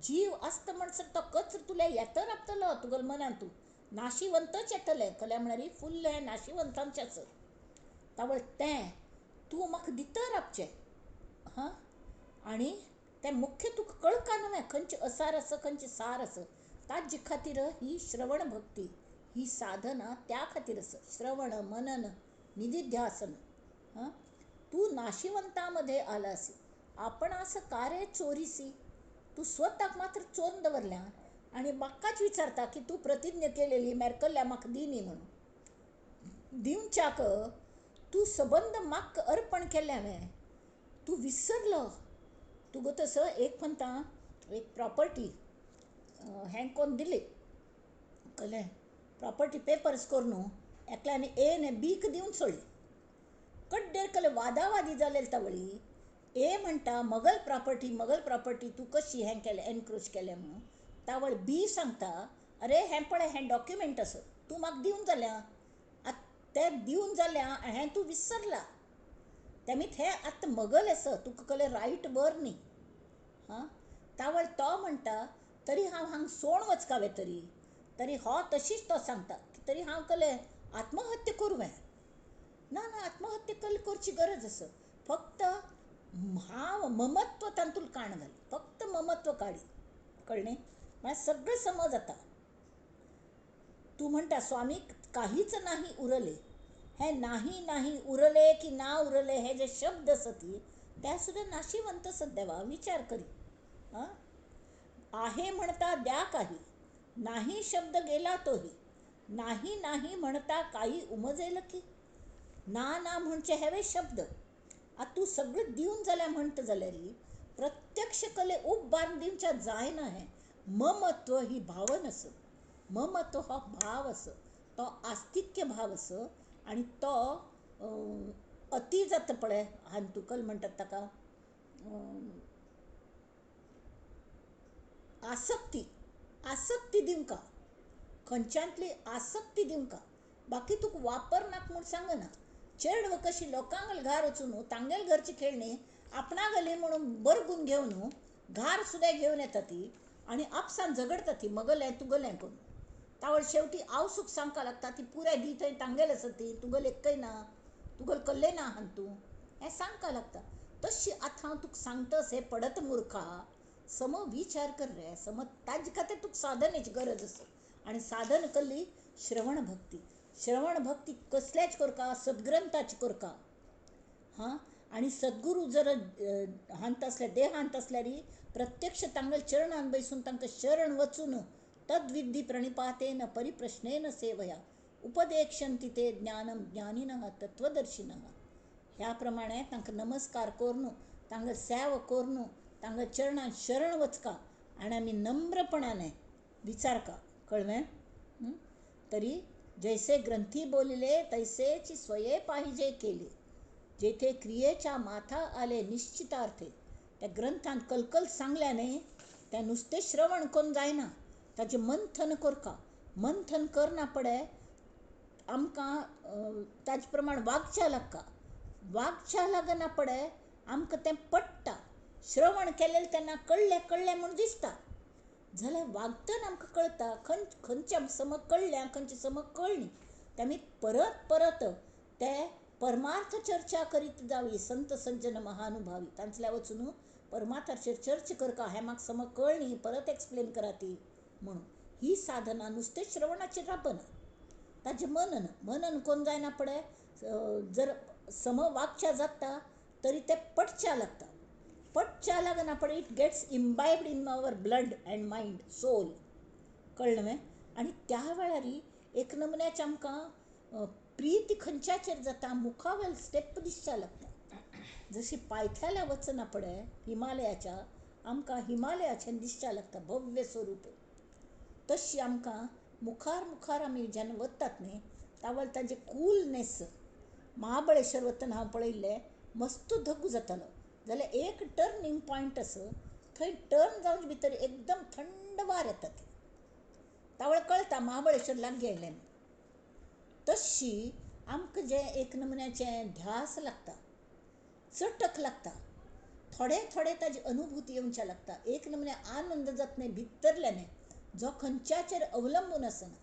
जीव आसता म्हणसर तो कचरो तुल्या येता राबतलो तुगेल्या मनांत. तूं नाशिवंतच येतलें. कल्या म्हळ्यार फुल्ल हें नाशिवंतांचें आसा. तावळ तें तूं म्हाका दिता राबचें. हां, आनी तें मुख्य तुका कळका न्हय खंयचें असार आसा खंयचें सार आसा. ताजे खातीर ही श्रवण भक्ती ही साधना त्या खातीर आसा. श्रवण मनन निधिध्यासन. हां, तूं नाशिवंतामध्ये आलासी, आपणास का रे चोरीसी. तूं स्वताक मात्र चोरून दवरल्या आनी म्हाकाच विचारता की तूं प्रतिज्ञा केलेली मेरकल्ल्या म्हाका दी न्ही म्हणून. दिवच्याक तूं सबंद म्हाका अर्पण केलें हांवें, तूं विसरलो. तुगो तसो एक म्हणटा एक प्रॉपर्टी हें कोन्न दिली, कळ्ळें? प्रॉपर्टी पेपर्स करून एकल्यान ए आनी बीक दिवन सोडली. कड्डेर कले वादावादी जाले तवळी ए म्हणटा मगल प्रॉपर्टी, मगल प्रॉपर्टी तूं कशी हें केलें, एनक्रोच केलें म्हणून. तावळ बी सांगता, अरे हें पळय हें डॉक्युमेंट आसा, तूं म्हाका दिवन जाल्या, आतां तें दिवन जाल्या हें तूं विसरला. तेमी हें आतां मगल आसा, तुका कले रायट वर न्ही. हां, तावळ तो म्हणटा तरी हांव हांगा सोण वचकावे तरी, तरी हो तशीच तो सांगता तरी हांव कले आत्महत्या करूं. ना ना, आत्महत्या कल करची गरज आसा. फक्त हांव ममत्व तातूंत काण घाल, फक्त ममत्व काडी. कळ्ळें? म्हळ्यार सगळें समज जाता. तूं म्हणटा स्वामी काहीच नाही उरले. हें नाही नाही उरले की ना उरले हे जे शब्द आसा ती ते सुद्दां नाशिवंत आसत. देवा विचार करी. आं, आहे म्हणता द्या काही, नाही शब्द गेला तोही, नाही नाही म्हणता काही उमजेल की. ना ना म्हणचे हेवे शब्द. आतां तूं सगळें दिवन जाल्यार म्हणटा जाल्यार प्रत्यक्ष कले उब बांद दिवच्या जायना. हें ममत्व ही भावन आसा. ममत्व हो भाव आसा, तो आस्तिक्य भाव आसा आनी तो अती जाता पळय, हांतुकल म्हणटात ताका आसक्ती. आसक्ती दिवंका, खंयच्यांतली आसक्ती दिवंका. बाकी तुका वापर नाका म्हूण सांगना. चेडव कशी लोकांगेल घार वचून तांगेल घरची खेळणी आपणागेली म्हणून बरगून घेवन घार सुद्दां घेवन येता ती आनी आपसान झगडटा ती मगलें तुगलें करून. तावळ शेवटी आवसूक सांगपा लागता ती पुराय दी थंय तांगेल आसा ती, तुगेल एकय ना, तुगेल कल्लें ना हांगा तूं, हें सांगपा लागता. तशी आतां हांव तुका सांगतास हे पडत मुर्खा, सम विचार कर रे, सम ताजे खातीर तुका साधनेची गरज आसा. आनी साधन कल्ली श्रवण भक्ती. श्रवण भक्ती कसल्याच करका? सद्ग्रंथाची करका. हां, आनी सद्गुरू जर हांत आसल्यार देहांत आसल्यार प्रत्यक्ष तांगेल्या चरणान बैसून तांकां शरण वचून तद्विद्धी प्रणिपातेन परिप्रश्नेन सेवया उपदेक्षन्ति ते ज्ञानम ज्ञानिनः तत्वदर्शिनः. ह्या प्रमाणे तांकां नमस्कार करून तांकां सेवा करून तांकां चरणान शरण वचका आनी आमी नम्रपणाने विचारका. कळ्ळें? तरी जैसे ग्रंथी बोलिले तैसेच स्वये पाहिजे केले, जेथे क्रियेच्या माथा आले निश्चितार्थे. त्या ग्रंथान कलकल सांगल्या न्ही, तें नुस्तें श्रवण करून जायना, ताजें मंथन करका. मंथन करना पडे आमकां ताजे प्रमाण वागच्या लागता. वागच्या लागना पडे आमकां तें पडटा. श्रवण केलें तेन्ना कळ्ळें कळ्ळें म्हूण दिसता, जाल्यार वागतना आमकां कळटा खंयचें समज कळ्ळें खंयचें समज कळ्ळें. तें आमी परत परत ते परमार्थ चर्चा करीत जावी. संत सज्जन महानुभावी तांचल्या वचून परमार्थाचेर चर्चा करका, हें म्हाका समज कळ्ळी परत एक्सप्लेन करा ती म्हणून. ही साधना नुस्तें श्रवणाचेर राबना, ताजें मनन मनन करून जायना पडे जर सम वागच्या जाता तरी तें पटच्या लागता. पटच्या लागना पडे it gets imbibed in our blood and mind soul. कळ्ळें न्हय? आनी त्या वेळार एक नमुन्याचें आमकां प्रिती खंयच्याचेर जाता, मुखावेल स्टेप दिसच्या लागता. जशी पायथ्याला वचना पडे हिमालयाच्या, आमकां हिमालयाचें दिसच्या लागता भव्य स्वरूप. तशी आमकां मुखार मुखार आमी जेन्ना वतात न्ही तावळ ताजें कूलनेस. महाबळेश्वर वतना हांव पळयल्लें मस्त धगू जातालो, जाल्यार एक टर्निंग पॉयंट आसा थंय टर्न जावन भितर एकदम थंड वार येता. तावळ कळटा महाबळेश्वर लागीं आयलें. तशी आमकां जें एक नमुन्याचें ध्यास लागता, चटक लागता, थोडे थोडे ताजी अनुभूती येवच्या लागता. एक नमुन्या आनंद जाता न्ही भितरल्यान, जो खंयच्याचेर अवलंबून आसना,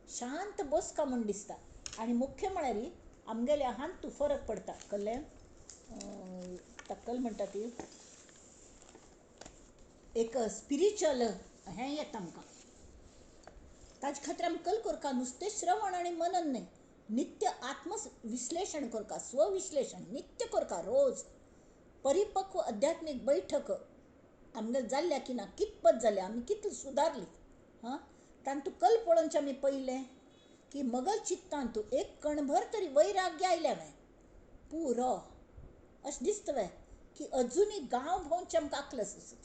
शांत बसका म्हूण दिसता. आनी मुख्य म्हळ्यार आमगेल्या हातूंत फरक पडटा. कळ्ळें? ताकल म्हणटा ती एक स्पिरिच्युअल हें येता आमकां. ताजे खातीर आमी कल करका नुस्तें श्रवण आनी मनन न्हय, नित्य आत्मविश्लेशण करका, स्वविश्लेशण नित्य करका रोज. परिपक्व आध्यात्मीक बैठक आमगेर जाल्ल्या की ना, कितपत जाल्या, आमी कितली सुदारली. हां, तांतू कल पळोवचें आमी पयलें की मगल चित्तांतू एक कणभर तरी वैराग्य आयल्या वे पुरो अशें दिसता वे की अजुनूय गांव भोंवचें आमकां आकल आसा.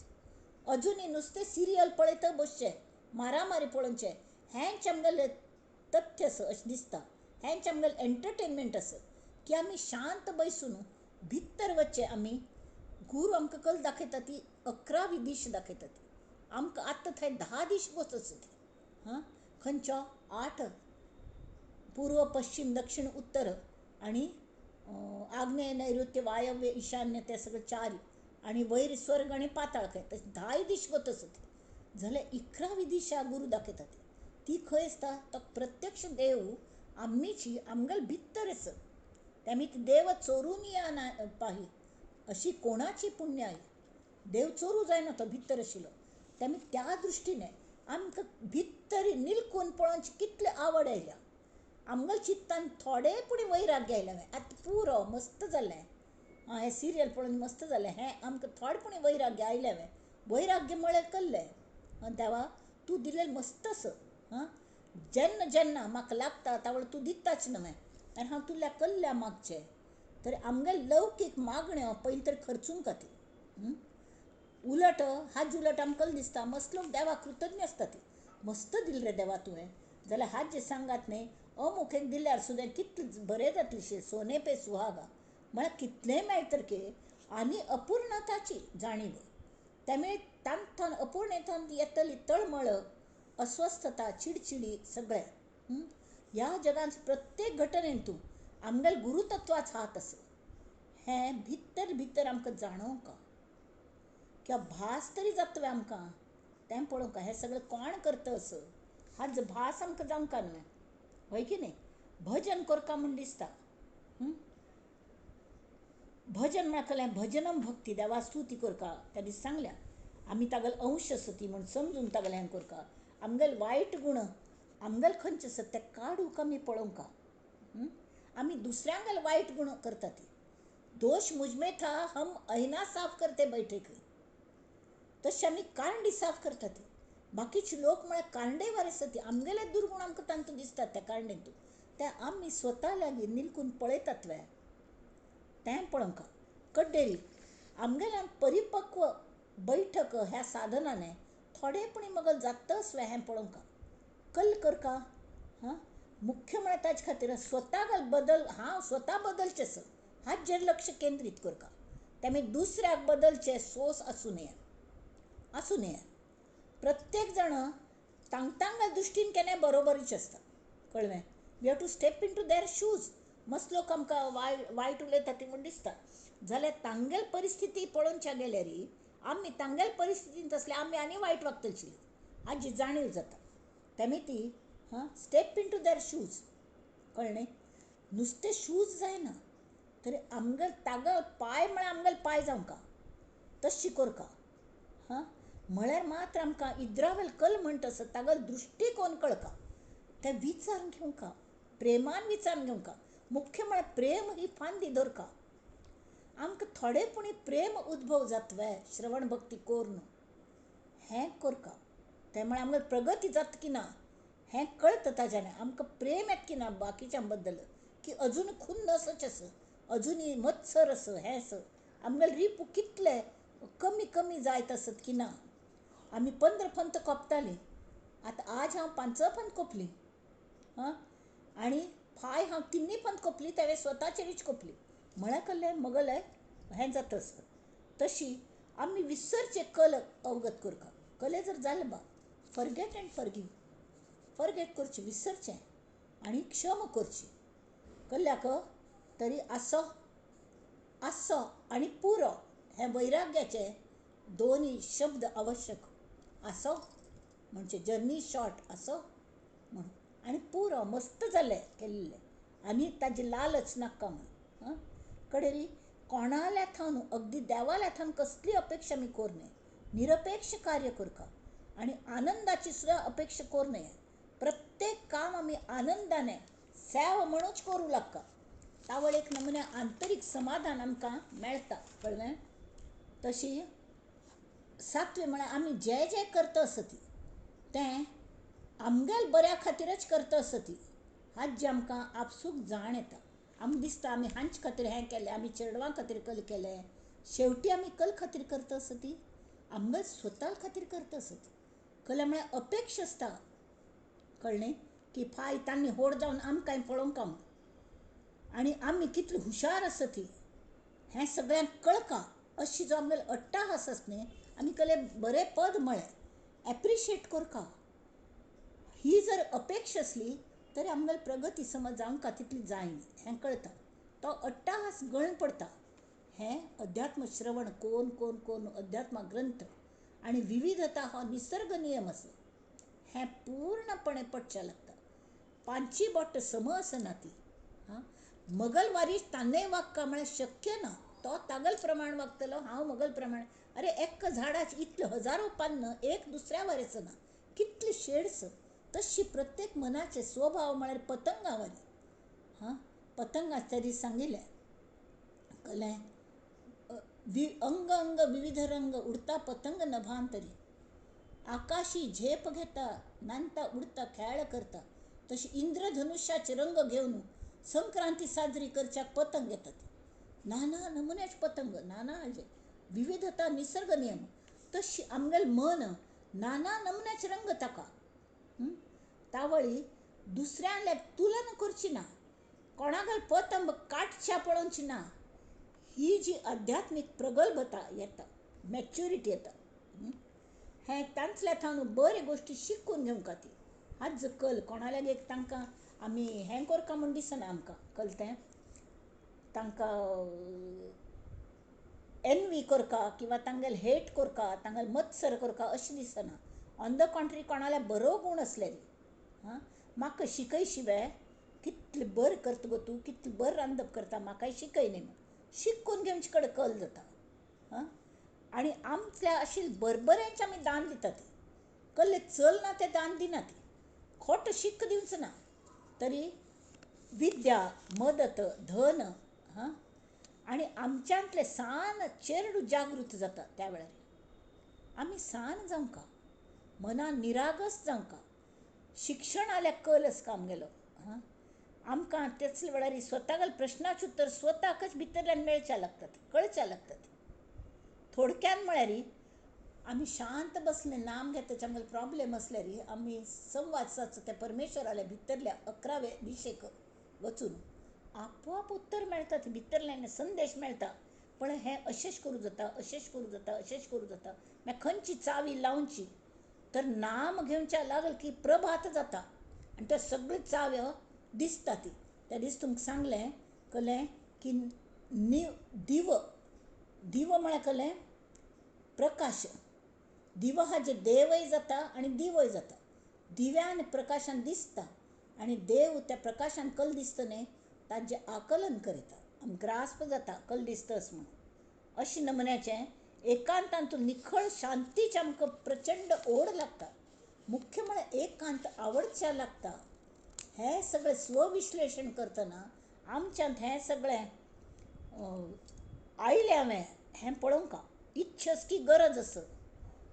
अजुनूय नुस्तें सिरियल पळयता बसचें, मारामारी पळोवचें, हेंच आमगेलें तथ्य आसा अशें दिसता. हेंच आमगेलें एंटरटेनमेंट आसा की आमी शांत बसून भितर वचचें. आमी गुरू आमकां कल दाखयता ती 11वी दीश दाखयता ती आमकां आतां थंय 10 दीश वचत आसा ती. हां, खंयचो 8 पूर्व पश्चिम दक्षिण उत्तर आनी आग्नेय नैऋत्य वायव्य ईशान्य ते सगळे 4 आनी वयर स्वर्ग आनी पाताळ खंय तशें 10 दीश वत आसा ती. जाल्यार 11वी दिशा गुरू दाखयता ती ती खंय आसता? तो प्रत्यक्ष देव आमीची आमगेल भितर आसा. तेमी देव चोरून या ना पाही अशी कोणाची पुण्याय. देव चोरू जायना, तो भितर आशिल्लो. तेमी त्या दृश्टीने आमकां भितर निलकून पळोवची कितली आवड आयल्या. आमगेल चित्तान थोडे पुणी वैराग्य आयलें, आतां पुरो मस्त जालें, आं हें सिरियल पळोवन मस्त जालें, हें आमकां थोडे पुणी वैराग्य आयलें. वैराग्य म्हळ्यार कल्लें देवा तूं दिलें मस्त आसा. हां, जेन्ना जेन्ना म्हाका लागता तावळ तूं दिताच न्हय, आनी हांव तुल्या कल्ल्या मागचें. तर आमगेल लौकीक मागण्यो पयलीं तर खर्चूंक ती. उलट हाज उलट आमकां दिसता मस्त लोक देवा कृतज्ञ आसता ती, मस्त दिल रे देवा तुवें. जाल्यार हाज जे सांगात न्ही अमुक एक दिल्यार सुद्दां कितलें बरें जातलें, सोने पे सुहागा म्हळ्यार कितलेंय मेळटकीर आनी अपूर्णताची जाणीव. त्यामुळे तांतून अपूर्णतान येतली तळमळ, अस्वस्थता, चिडचिडी सगळें. ह्या जगांत प्रत्येक घटनेन तूं आमगेल गुरुतत्वाच हात आसा हें भितर भितर आमकां जाणोवंक किंवा भास तरी जातले आमकां तें पळोवंक. हें सगळें कोण करता असो हाज भास आमकां जावंक न्हय, हय की न्ही? भजन करका म्हूण दिसता. भजन म्हळ्यार भजनम भक्ती, देवा स्तुती करका त्या दीस सांगल्या आमी तागेलो अंश आसा ती म्हूण समजून तागेलें हें करका. आमगेले वायट गूण आमगेले खंयचे आसा ते काडूंक आमी पळोवंक. आमी दुसऱ्यांगेले वायट गूण करता ती दोष मुझ में था, हम ऐना साफ करते बैठे खंय. तशें आमी कारंडी साफ करतात. बाकीचे लोक म्हळ्यार कारंडेवार आसता ती आमगेले दुर्गूण आमकां तांतूं दिसतात त्या कारंडेंतू. ते आमी स्वता लागीं निलकून पळयतात वे तें पळोवंक. कड्डेरी आमगेल्यान परिपक्व बैठक ह्या साधनाने थोडेपणी मगल जातच वे हें पळोवंक कल करका. हां, मुख्य म्हळ्यार ताजे खातीर स्वता बदल, हांव स्वता बदलचें सर हाचेर लक्ष केंद्रीत करका. तेमी दुसऱ्याक बदलचें सोस आसूं नये, आसूं नये. प्रत्येक जाण तांग दृश्टीन केन्नाय बरोबरीच आसता, कळ्ळें? We have to step into their shoes. मस्त लोक आमकां वायट उलयता ती म्हूण दिसता जाल्यार तांगेल परिस्थिती पळोवच्या गेल्यार आमी तांगेल परिस्थितींत आसल्यार आमी आनी वायट वागतली हाजी जाणीव जाता. तेमी ती हां स्टेप इनटू there shoes, कळ्ळें? नुस्तें शूज जायना तरी आमगेल तागल पांय म्हळ्यार आमगेल पांय जावंका तशी करका. हां, म्हळ्यार मात्र आमकां इद्रावेल कल म्हणटा आसता तागल दृश्टीकोन कळका, तें विचारून घेवंका, प्रेमान विचारून घेवंका. मुख्य म्हळ्यार प्रेम ही फांदी दवरका. आमकां थोडेपणी प्रेम उद्भव जातवे श्रवण भक्ती करून हें करका. तें म्हळ्यार आमकां प्रगती जाता की ना हें कळटा ताज्यान. आमकां प्रेम येता की ना बाकीच्यां बद्दल की अजून खुन्न असोच आसा, अजुनूय मत्सर आसा, हें आसा. आमगेले रिपू कितले कमी कमी जायत आसत की ना. आमी 15 पंत कोपतालीं, आतां आज हांव 5 पंत कोपली. हां, आनी फाय हांव 3 पंत कोपली, तें स्वताचेरूच कोपली. म्हळ्यार कसलें मगलें हें जाता आसता. तशी आमी विसरचें कल अवगत करका. कले जर जालें बा फॉरगेट एंड फॉरगीव, फॉरगेट करचें, विसरचें आनी क्षम करची. कल्ल्याक तरी आसो आसो आनी पुरो हे वैराग्याचे दोनूय शब्द आवश्यक. आसो म्हणजे जर्नी शॉर्ट आसो म्हणून, आनी पुरो मस्त जालें केल्लें आनी ताजी लालच नाका म्हणून. हां, कडेरी कोणाल्या थावन अगदी देवाल्या थावन कसली अपेक्षा आमी करूं नये, निरपेक्ष कार्य करका आनी आनंदाची सुद्दां अपेक्षा करूं नये. प्रत्येक काम आमी आनंदाने सेव म्हणूच करूं लागता. तावळ एक नमुने आंतरीक समाधान आमकां मेळटा, कळ्ळें? तशी सातवें म्हळ्यार आमी जें जें करता आसता तें आमगेल बऱ्या खातीरच करता आसता हाजी आमकां आपसूक जाण येता. आमकां दिसता आमी हांचे खातीर हें केलें, आमी चेडवां खातीर कल केलें, शेवटी आमी कल खातीर करता आसता ती आमगेल स्वता खातीर करता आसता. कला म्हळ्यार अपेक्षा आसता, कळ्ळें? की फाय तांणी होड जावन आमकां पळोवंक म्हूण आनी आमी कितली हुशार आसा ती हें सगळ्यांक कळका अशी जो आमगेलो अट्टाहास आसा न्ही, आमी कले बरें पद म्हळें एप्रिशिएट करका. ही जर अपेक्षा आसली तरी आमगेली प्रगती समज जावंक तितली जायना हें कळटा. तो अट्टाहास गळून पडटा. हें अध्यात्म श्रवण कोन कोन कोन अध्यात्म ग्रंथ आनी विविधता हो निसर्ग नियम आसा हें पूर्णपणे पटचें लागता. पांची बोट सम आसना ती. हां, मगलवारी तान्ने वागका म्हळ्यार शक्य ना. तो तागल प्रमाण वागतलो, हांव मगल प्रमाण. अरे एक झाडाच इतले हजारो पान्न एक दुसऱ्या वारेच ना, कितले शेड्स. तशी प्रत्येक मनाचे स्वभाव म्हळ्यार पतंगावारी. हां, पतंग त्या दीस सांगिल्लें कळ्ळें? अंग अंग विविध रंग उडता पतंग नभांतरी, आकाशी झेप घेता नांदता उडता खेळ करता. तशी इंद्रधनुष्याचे रंग घेवन संक्रांती साजरी करच्याक पतंग येतात. नाना नमुन्याचे पतंग, नाना हाजे विविधता निसर्ग नियम. तशी आमगेल मन नाना नमुन्याचे रंग ताका. तावळी दुसऱ्यांल्या तुलना करची ना, कोणागेल पतंग काटच्या पळोवची ना. ही जी आध्यात्मीक प्रगल्भता येता, मॅच्युरिटी येता, हें तांतल्या थावन बऱ्यो गोश्टी शिकून घेवंक ती. हाज कल कोणाल्या एक तांकां आमी हें करका म्हूण दिसना आमकां, कल तें तांकां एनवी करका किंवा तांगेल हेट करका, तांगेल मत्सर करका अशें दिसना. ऑन the कॉन्ट्री कोणाल्या बरो गूण आसलेली, हां, म्हाका शिकय शिवाय कितलें बरें करता गो तूं, कितलें बरें रांदप करता, म्हाकाय शिकय न्ही म्हूण शिकून घेवचे कडेन कल जाता. हां, आनी आमच्या अशें बरबरेंच आमी दान दितात. कल्ले चलना तें दान दिना ती, खोट शिक दिवचो ना. तरी विद्या, मदत, धन, हां, आनी आमच्यांतलें सान चेरडू जागृत जाता. त्या वेळार आमी सान जावंका, मनान निरागस जावंका. शिक्षण आल्या कल आसता आमगेलो. हां, आमकां तेच वेळार स्वताक प्रश्नाचे उत्तर स्वताकच भितरल्यान मेळच्या लागतात, कळच्या लागतात. थोडक्यान म्हळ्यार आमी शांत बसले, नाम घेताचे आमगेले प्रॉब्लेम आसल्यार आमी संवाद सादचो त्या परमेश्वराल्या भितरल्या 11वे दिशेक वचून आपोआप उत्तर मेळटा, भितरल्यान संदेश मेळटा. पण हें अशेंच करूं जाता, अशेंच करूं जाता, अशेंच करूं जाता. मागीर खंयची चावी लावची तर नाम घेवच्या लागल की प्रभात जाता आनी त्यो सगळ्यो चाव्यो दिसता. ती त्या दीस तुमकां सांगलें कळ्ळें की दिव दिव म्हळ्यार कळ्ळें प्रकाश. दिव हाजे देवय जाता आनी दिवय जाता. दिव्यान प्रकाशान दिसता आनी देव त्या प्रकाशान कल दिसता न्ही, ताजें आकलन करता, आमकां ग्रास्प जाता कल दिसताच म्हणून. अशें नमुन्याचें एकांतांतून निखळ शांतीची आमकां प्रचंड ओड लागता. मुख्य म्हळ्यार एकांत आवडच्या लागता. हें सगळें स्वविश्लेशण करतना आमच्यांत हें सगळें आयलें हांवें हें पळोवंक इच्छस की गरज आसा.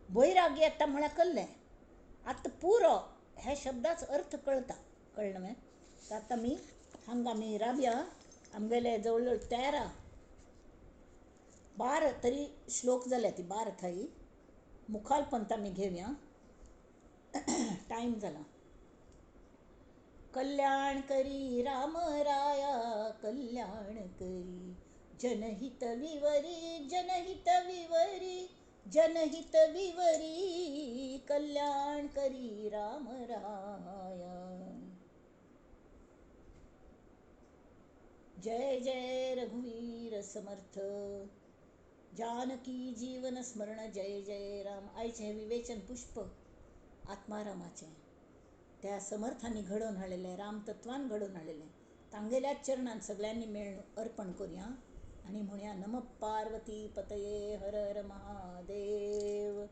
वैराग्य येता म्हळ्यार कळ्ळें आतां पुरो ह्या शब्दाचो अर्थ कळटा. कळ्ळें न्हय? आतां आमी हांगा आमी रावया. आमगेले जवळ जवळ 13-12 तरी श्लोक जाल्या ती 12 थंय मुखार पंत आमी घेवया. टायम जाला. कल्याण करी राम राया कल्याण करी, जनहित विवरी जनहित विवरी जनहित विवरी, कल्याण करी राम राया. जय जय रघुवीर समर्थ. जानकी जीवन स्मरण जय जय राम. आयचें हें विवेचन पुष्प आत्मारामाचें, त्या समर्थांनी घडोवन हाडलेलें, रामतत्वान घडोवन हाडलेलें. तांगेल्याच चरणान सगळ्यांनी मेळून अर्पण करुया आनी म्हणया नम पार्वती पतये हर हर महादेव.